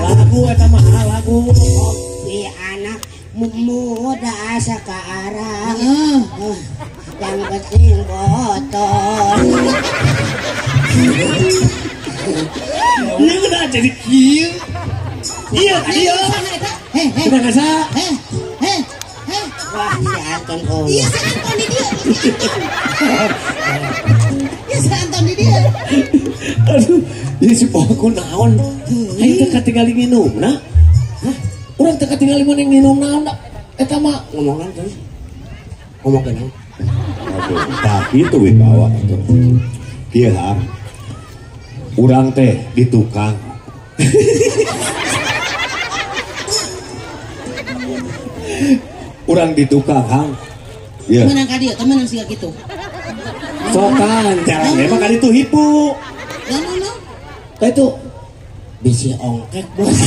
Lagu eta mah lagu. Kopi anak muda sekarang. Yang penting botol. Ini udah jadi kieu. Iya, iya. Udah nggak sah. Wah, si Anton oh. Iya, si Anton di dia. Iya, si Anton di dia. Aduh, ini si pokok naon. Ayo teu katingali nginumna. Hah? Urang teu katingali mun nginum naon eta mah ngomongan terus. Ngomongkeun naon? Aduh, tah kitu wibawa atuh. Kieu ha. Urang teh di tukang. Urang di tukang, Hang. Iya. Temenan ka dieu, temenan siga kitu. Sokan, jarang emang kali itu hipu. Lah no. Ka itu bisi ongkek, bos.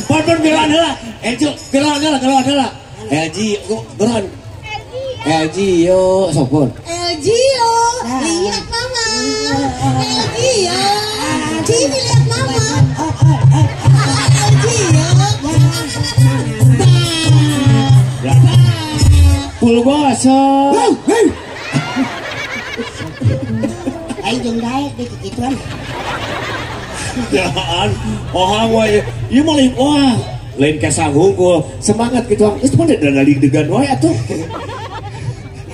Pon geroan heula. Ejo, geroan heula. LG, geroan. LG yo, sok pon. LG yo, lihat mama. LG yo, TV lihat mama. LG yo. Full gosok. Aing jeung daek di kikituan. Jangan, ohang wae. Ieu mah lain wah, lain kesang hungkul. Semangat kitu. Geus mah da degan wae atuh.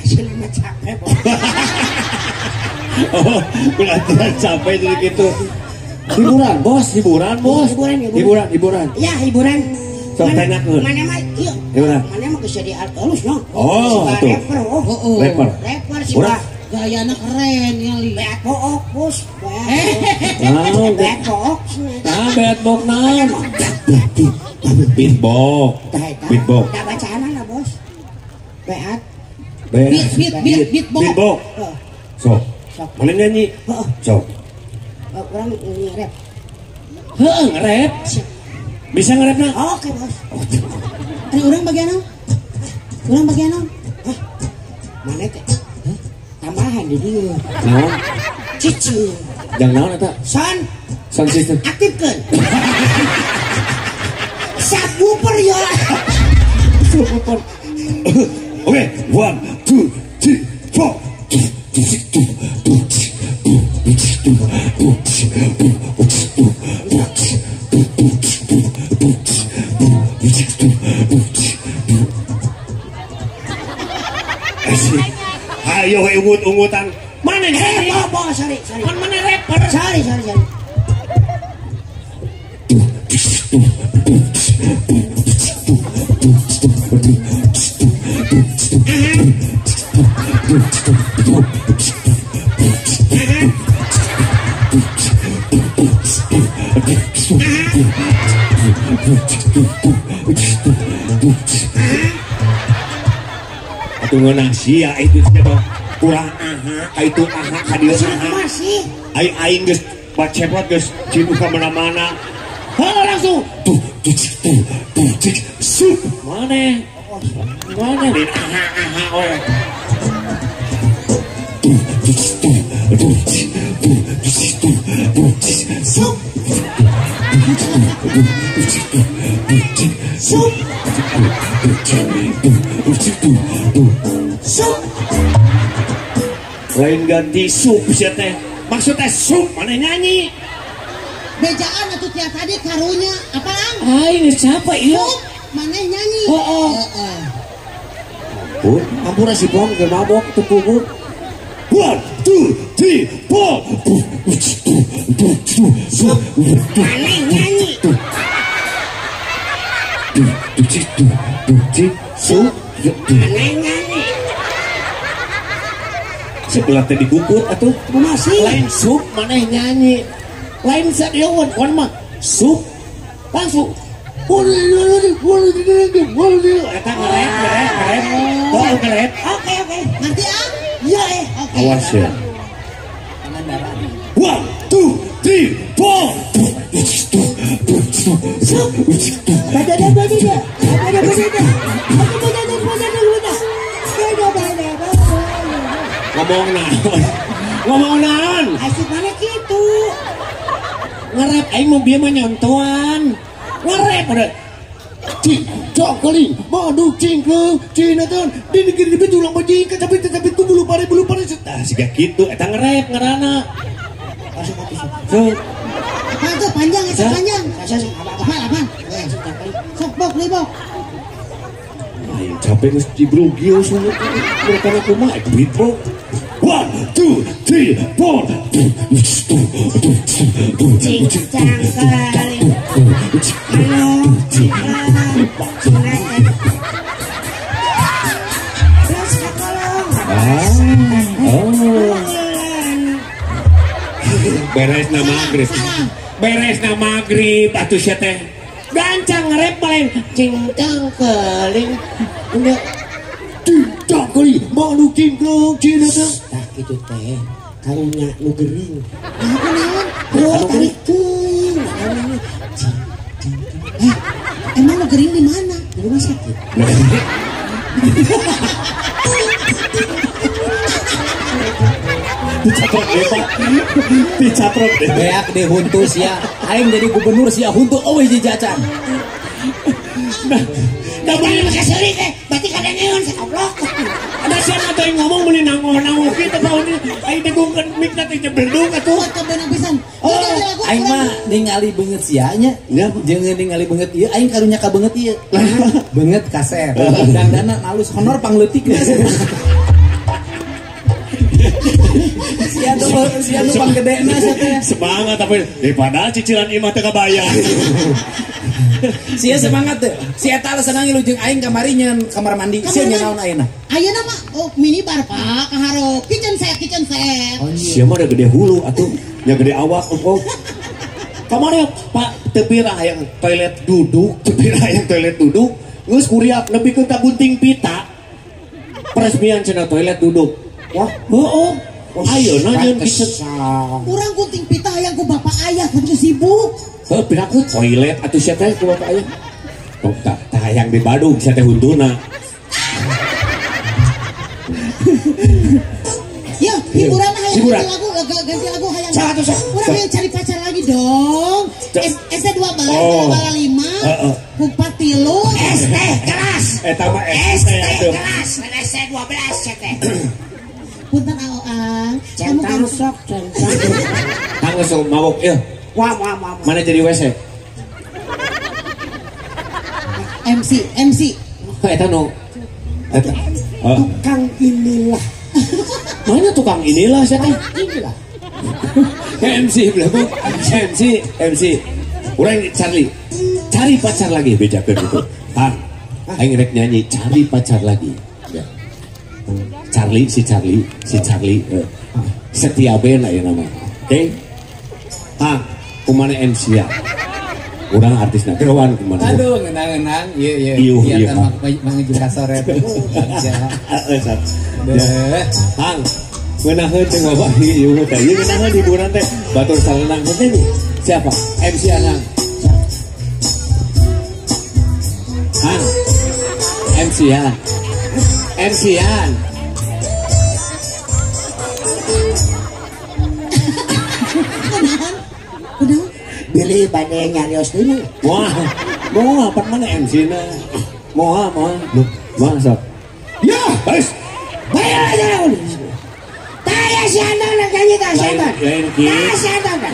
Asli mah capek, bos. Oh, berat capek jadi gitu. Hiburan, bos, hiburan, bos. Hiburan. Ya, hiburan. Sok tanyakeun. Mana mah ieu? Hiburan. Mana mah geus jadi alus no. Oh, tuh. Rapper, oh. Rapper. Rapper sih, Pak. Gayana keren ya, li. Beat book, bos. Naon? Beat book. Nah, beat book naon? Beatbox. Beatbox. Da bacaanna, bos. Beat. Beat beatbox. Sok. Mana nyanyi? Sok. Urang nge-rap. Heeh, nge-rap. Bisa nge-rap na? Oke, bos. Ari urang bagian naon? Urang bagian naon? Hah? Mana teh? Tambahan di dieu. Naon? Cici. Jang naon eta? Sound Sound system. Aktifkeun. Subwoofer ya. Subwoofer. Oke, 1 2 3 4. Ayo ungut-ungutan. Mana nih? Bobo, sorry. Mana rapper? Sorry. Atuh ngeunah sia itu sia kurang aha ka itu aha ka dieu aha. Aing aing geus bacepot geus cinuh ka mana-mana. Heuh langsung tuh tuh tuh tuh sup mana? Mana lain aha aha we. Tuh tuh tuh tuh tuh tuh sup. Sup. Sup. Lain ganti sup sia teh. Maksudnya sup mana nyanyi? Bejaan atuh tiap tadi karunya apaan? Aing siapa ieu? Sup mana nyanyi? Heeh. Ampun, ampun si Bong ge mabok teu kubur. 1 2 3 4. tuh tuh tuh tuh. Aneh nyanyi. Tuh tuh tuh tuh tuh. Aneh nyanyi. Sebelah teh dikukut atuh. Masih. Lain sup maneh nyanyi. Lain sadiawan wan mah sup langsung. Eta ngerep ngerep ngerep. Oh ngerep. Oke oke. Ngerti ah? Iya eh. Oke. Awas ya. 1, 2, 3, 4. Ngomong naon? Ngomong naon? Asik mana gitu? Ngerep aing mau bieu mah nyontoan. Ngerep udah. Cing, cok kali, madu cingkleung, cinatan, di negeri di tulang bajing, tapi tapi ku bulu pare tah siga kitu eta ngerep ngaranna. Masuk atuh. Sok. Apaan tuh panjang eta panjang. Apaan apaan? Sok bok deui bok. Aing capek geus dibrugio sungguh. Mereka kumaha duit bro. 1, 2, 3, 4. Cing cangkali. Anu. Terus kakolong. Beres na maghrib. Beres na maghrib atuh sia teh. Gancang ngerep paling cing cangkeling. Udah cangkeling, manu cingklung cina teh. Tah kitu teh. Karunya nu gering. Nah, kunaon? Oh, tarik teuing. Emang nu gering di mana? Di rumah sakit. Dicatrok deh Pak. Dicatrok deh. Beak deh huntu sia. Aing jadi gubernur sia huntu eueuh jijacan. Nah, da boleh kaseuri teh, berarti kadengeun sagoblok. Ada sia atuh yang ngomong meuli nangol-nangol kitu Pak ini. Aing degungkeun mic na teh jebeldung atuh. Kebeunang pisan. Oh, aing mah ningali beungeut sia nya. Jeung ningali beungeut ieu aing karunya ka beungeut ieu. Beungeut kaser. Dandana alus honor pangleutik. Sia tuh panggedena sia teh. Semangat tapi daripada cicilan imah teh kabayar. Sia semangat teh. Si eta alasan ngilu jeung aing kamari nyeun kamar mandi. Sia nyeun naon ayeuna? Ayeuna mah oh minibar Pak, kaharep kitchen set, kitchen set. Sia mah udah gede hulu atuh, nya gede awak engkau. Kamari Pak teu pira hayang toilet duduk, teu pira hayang toilet duduk, geus kuriak nepikeun ka gunting pita. Peresmian cenah toilet duduk. Wah, heeh. Ayeuna nyeun kitchen. Urang gunting pita hayang ku bapak ayah tapi sibuk. Heuh, piraku toilet atuh sia teh ku bapak ayah. Oh, tah hayang di Badung sia teh huntuna. Ya, hiburan hayang ganti lagu, ganti lagu hayang. Urang hayang cari pacar lagi dong. ST 12, 5, 4 3, ST kelas. Eta mah ST kelas, ST 12 sia teh. Punten aoang, kamu centang sok centang. Tang sok mabok ieu. Wah wah wah. Mana jadi WC? MC, MC. Eta nu. Eta. Tukang inilah. Mana tukang inilah sia teh? Inilah. MC belagu. MC, MC. Urang Charlie. Cari pacar lagi bejakeun gitu. Tang. Aing rek nyanyi cari pacar lagi. Ya. Charlie, si Charlie, si Charlie. Setia band ayeuna mah. Oke. Tang, kumana MC ya? Urang artisna gerowan kumana. Aduh, ngeunang-ngeunang. Ieu ieu. Ieu manguju ka sore. Heeh, sat. Tang, ngeunaheun teh ngabah ieu teh. Ieu ngeunaheun hiburan teh. Batur salenang teh siapa? MC Anang. Hang. MC An. MC An. Bilih bade nyarios deui. Wah, moal pan mana MC na. Moal, moal. Moal sok. Ya, baris. Bayar aja. Taya si Andon nyanyi tah si Andon. Lain kitu.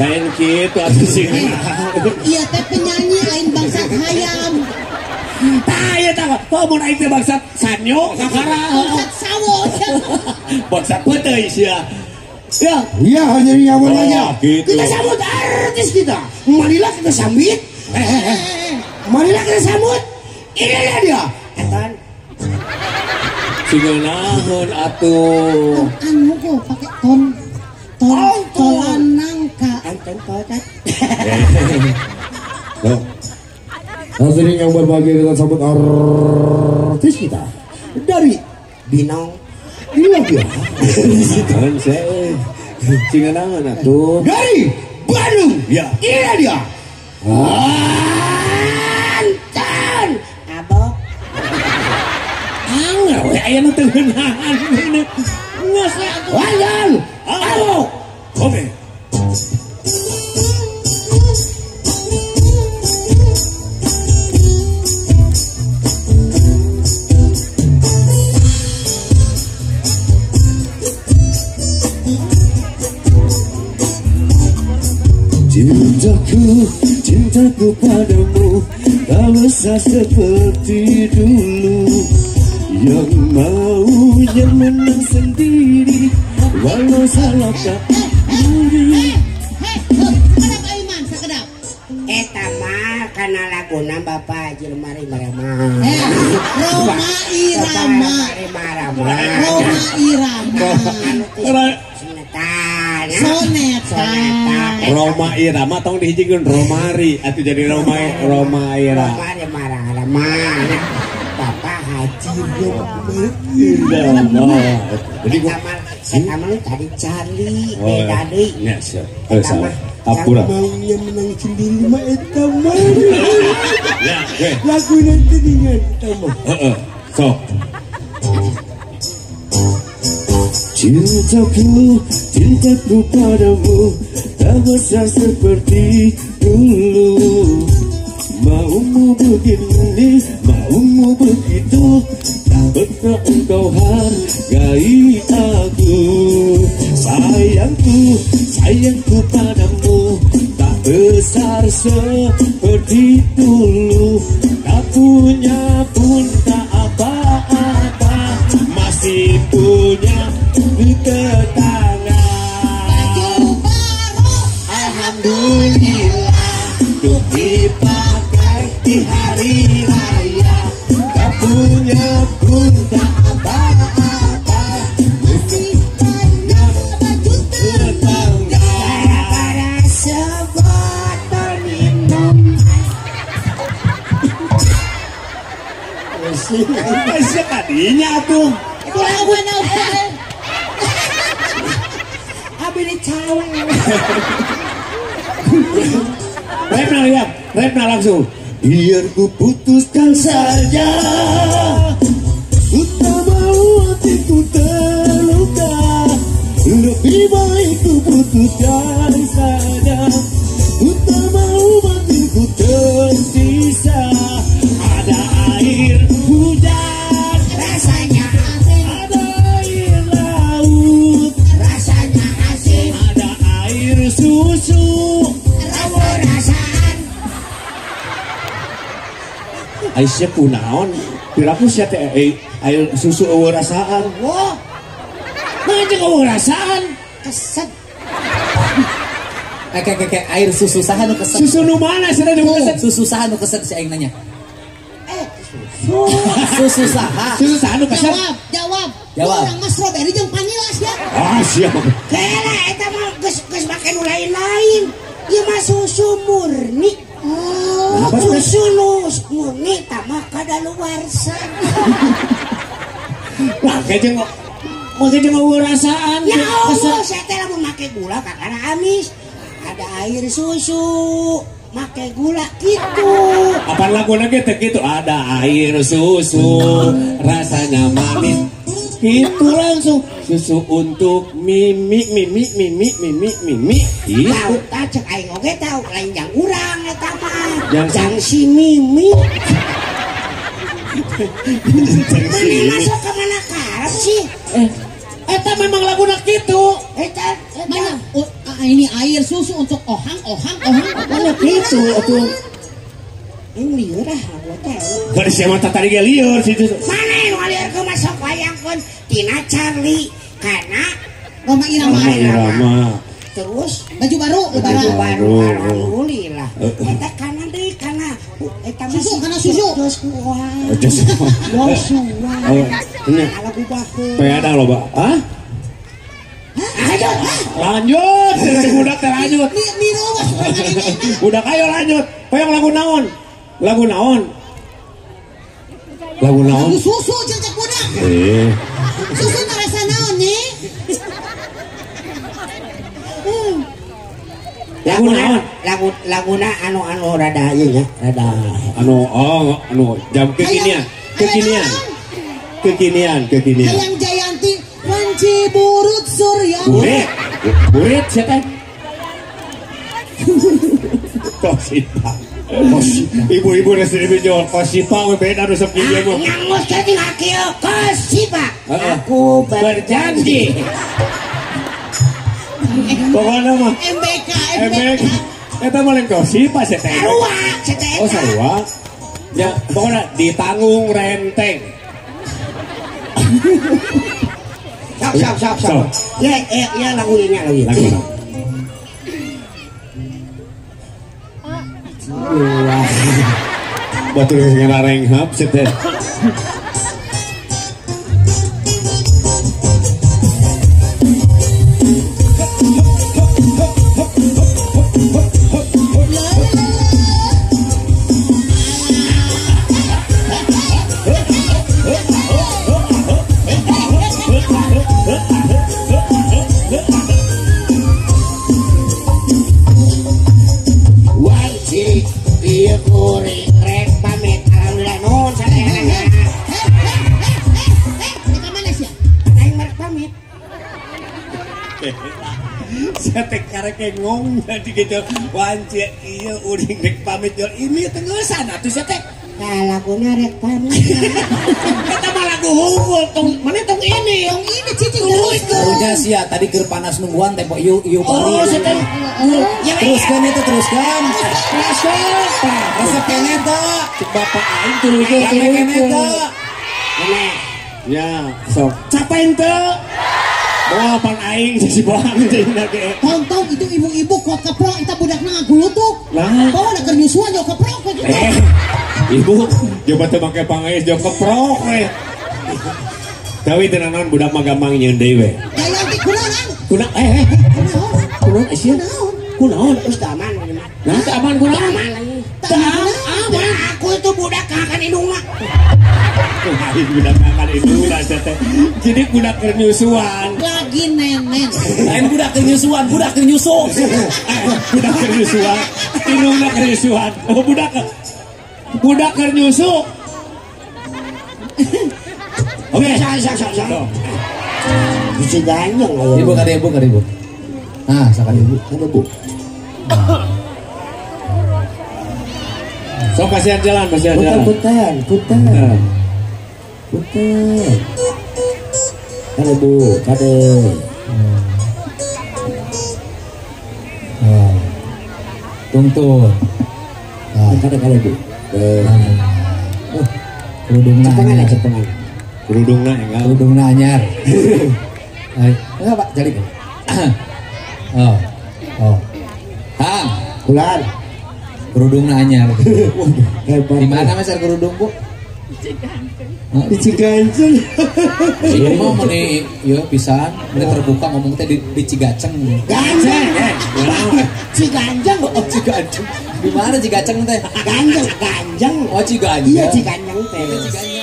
Lain kitu atuh sih. Iya teh penyanyi lain bangsat hayam. Tah ieu tah, mun aing teh bangsat sanyo kakara. Bangsat sawo. Bangsat peuteuy sia. Ya. Iya, hadirin yang berbahagia. Gitu. Kita sambut artis kita. Marilah kita sambut. Marilah kita sambut. Inilah dia. Anton. Singenaheun atuh. Anu kok pakai ton. Ton tolan nangka. Anton totat. Nah. Hadirin yang berbahagia, kita sambut artis kita dari Binong. Inilah dia. Singenaheun atuh. Dari Bandung. Ya. Inilah dia. Anton. Abok. Angger we aya nu teu ngeunahan. Geus we atuh. Anton. Abok. Oke. Cintaku, cintaku padamu tak besar seperti dulu. Yang maunya menang sendiri, walau salah tak peduli. Sakedap Aiman, sakedap. Eta mah kana laguna Bapak Haji Lemari Marama. Roma Irama. Roma Irama. Soneta. Roma Irama tong dihijikeun Romari atuh jadi Roma Roma Irama. Roma Irama. Bapak Haji Roma Irama. Jadi eta mah tadi Charlie beda deui. Nya siap. Heuh salah. Apura. Maunya menang sendiri mah eta mah. Ya, oke. Laguna teh dengan eta mah. Heeh. Sok. Cintaku, cintaku padamu tak besar seperti dulu. Maumu begini, maumu begitu, tak pernah engkau hargai aku. Sayangku, sayangku padamu tak besar seperti dulu. Tak punya pun tak apa-apa, masih punya tetangga. Baju baru, alhamdulillah, untuk dipakai di hari raya. Tak punya pun tak apa-apa, masih punya baju tetangga. Gara-gara sebotol minum. Masih tadinya tuh. Itu lagu naon? Abi cawe. Repna ya, repna langsung. Biar ku putuskan saja, ku tak mau hatiku terluka. Lebih baik ku putuskan saja, ku tak mau hatiku tersisa. Ada air hujan, rasanya asin. Ada air laut, rasanya asin. Ada air susu, rasaan. Aisyah kunaon? Piraku sia teh air susu eueuh rasaan. Wah. Mah jeung eueuh rasaan. Keset. Kayak air susu saha nu keset? Susu nu mana cenah nu keset? Susu saha nu keset si aing nanya. Susu. Susu saha? Susu saha nu keset? Jawab, jawab. Urang mah strawberry jeung vanila sia. Ah, siap. Kela eta mah geus geus make nu lain-lain. Ieu mah susu murni. Oh, susu nu murni tah mah kadaluarsa. Wah, kayak jeung eueuh rasaan. Ya Allah, saya teh lamun make gula kakara amis. Ada air susu, make gula gitu. Apaan laguna ge teh kitu? Ada air susu, rasanya manis. Gitu langsung. Susu untuk mimi mimi mimi mimi mimi. Gitu. Tahu tah cek aing oge tahu lain jang urang eta mah. Jang si Mimi. Mana masuk ke mana karep sih? Eta memang laguna kitu. Eta mana? Ini air susu untuk ohang ohang ohang. Mana kitu atuh. Ini lieur ah gua teh. Bari sia mah tadi ge lieur situ. Mana nu lieur ke masuk wayangkeun tina Charlie karena Roma Irama. Roma Irama. Terus baju baru lebaran. Baju baru alhamdulillah. Eta kana deui kana eta susu kana susu. Joshua. Joshua. Lagu baheula. Peda loba. Hah? Ayo lanjut, budak teh lanjut. Budak ayo lanjut. Hoyong lagu naon? Lagu naon? Lagu naon? Lagu susu cecek budak. Susu ngarasa naon nih? Lagu naon? Lagu laguna anu anu rada ieu nya, rada anu oh anu jam kekinian, kekinian. Kekinian, kekinian. Hayang Jayanti Wanci Burut Surya. Burit. Burit siapa? Kosipa. Ibu-ibu resi jual kosipa we beda nu sok ieu mah. Nyangus teh tinggal kieu kosipa. Aku berjanji. Pokoknya mah MBK MBK. Eta mah lain kosipa sia teh. Sarua sia teh. Oh sarua. Ya pokoknya ditanggung renteng. Sok sok sok. Ya ya lagu ini lagi. Lagu. Batur geus ngarenghap sia teh. Karek ngong jadi gitu wanci ieu uring rek pamit jol ini tengeusan atuh sia teh. Nah laguna rek pamit. Eta mah lagu hungkul tong mana tong ini. Tong ini cicing terus. Udah sia tadi keur panas nungguan teh ieu ieu oh sia teh. Teruskan itu teruskan. Teruskan. Resep keneh teh. Cek bapak aing turunkeun keneh teh. Ya, sok. Capain teu. Moal pan aing si bohong jeung ge. Tong itu ibu-ibu kuat keprok eta budakna ngagulutuk. Nah, bawa keur nyusuan jauh keprok we gitu. Ibu, coba teu make pangais jauh keprok we. Tapi teu naon budak mah gampang nyieun deui we. Jayanti kunaon? Kunaon kunaon? Kunaon sia? Kunaon? Geus teu aman. Nah, teu aman kunaon? Aman. Teu aman. Aku itu budak kakan indungna. Lain budak kakan indungna sia teh. Jadi budak keur nyusuan. Lagi nenen. Lain budak keur nyusuan, budak keur nyusu. Budak keur nyusuan, indungna keur nyusuan. Oh budak. Budak keur nyusu. Oke, sok sok sok. Bisa ganyong. Ibu kade ibu kade ibu. Nah, sakali ibu. Kade bu. Sok kasihan jalan, kasihan jalan. Punten, punten. Punten. Kade bu, kade. Tungtun. Kade kade bu. Kerudungna. Cepengan cepengan. Kerudungna enggak. Kerudungna anyar. Enggak Pak, jadi. Oh. Oh. Hang, ular. Kerudungna anyar. Di mana Mas kerudung, Bu? Di Ciganjeng. Ieu mah meuni ieu pisan, meuni terbuka ngomong teh di Cigaceng. Ganjeng. Ciganjeng. Oh, Ciganjeng. Di mana Cigaceng teh? Ganjeng, Ganjeng. Oh, Ciganjeng. Iya, Ciganjeng teh. Ciganjeng.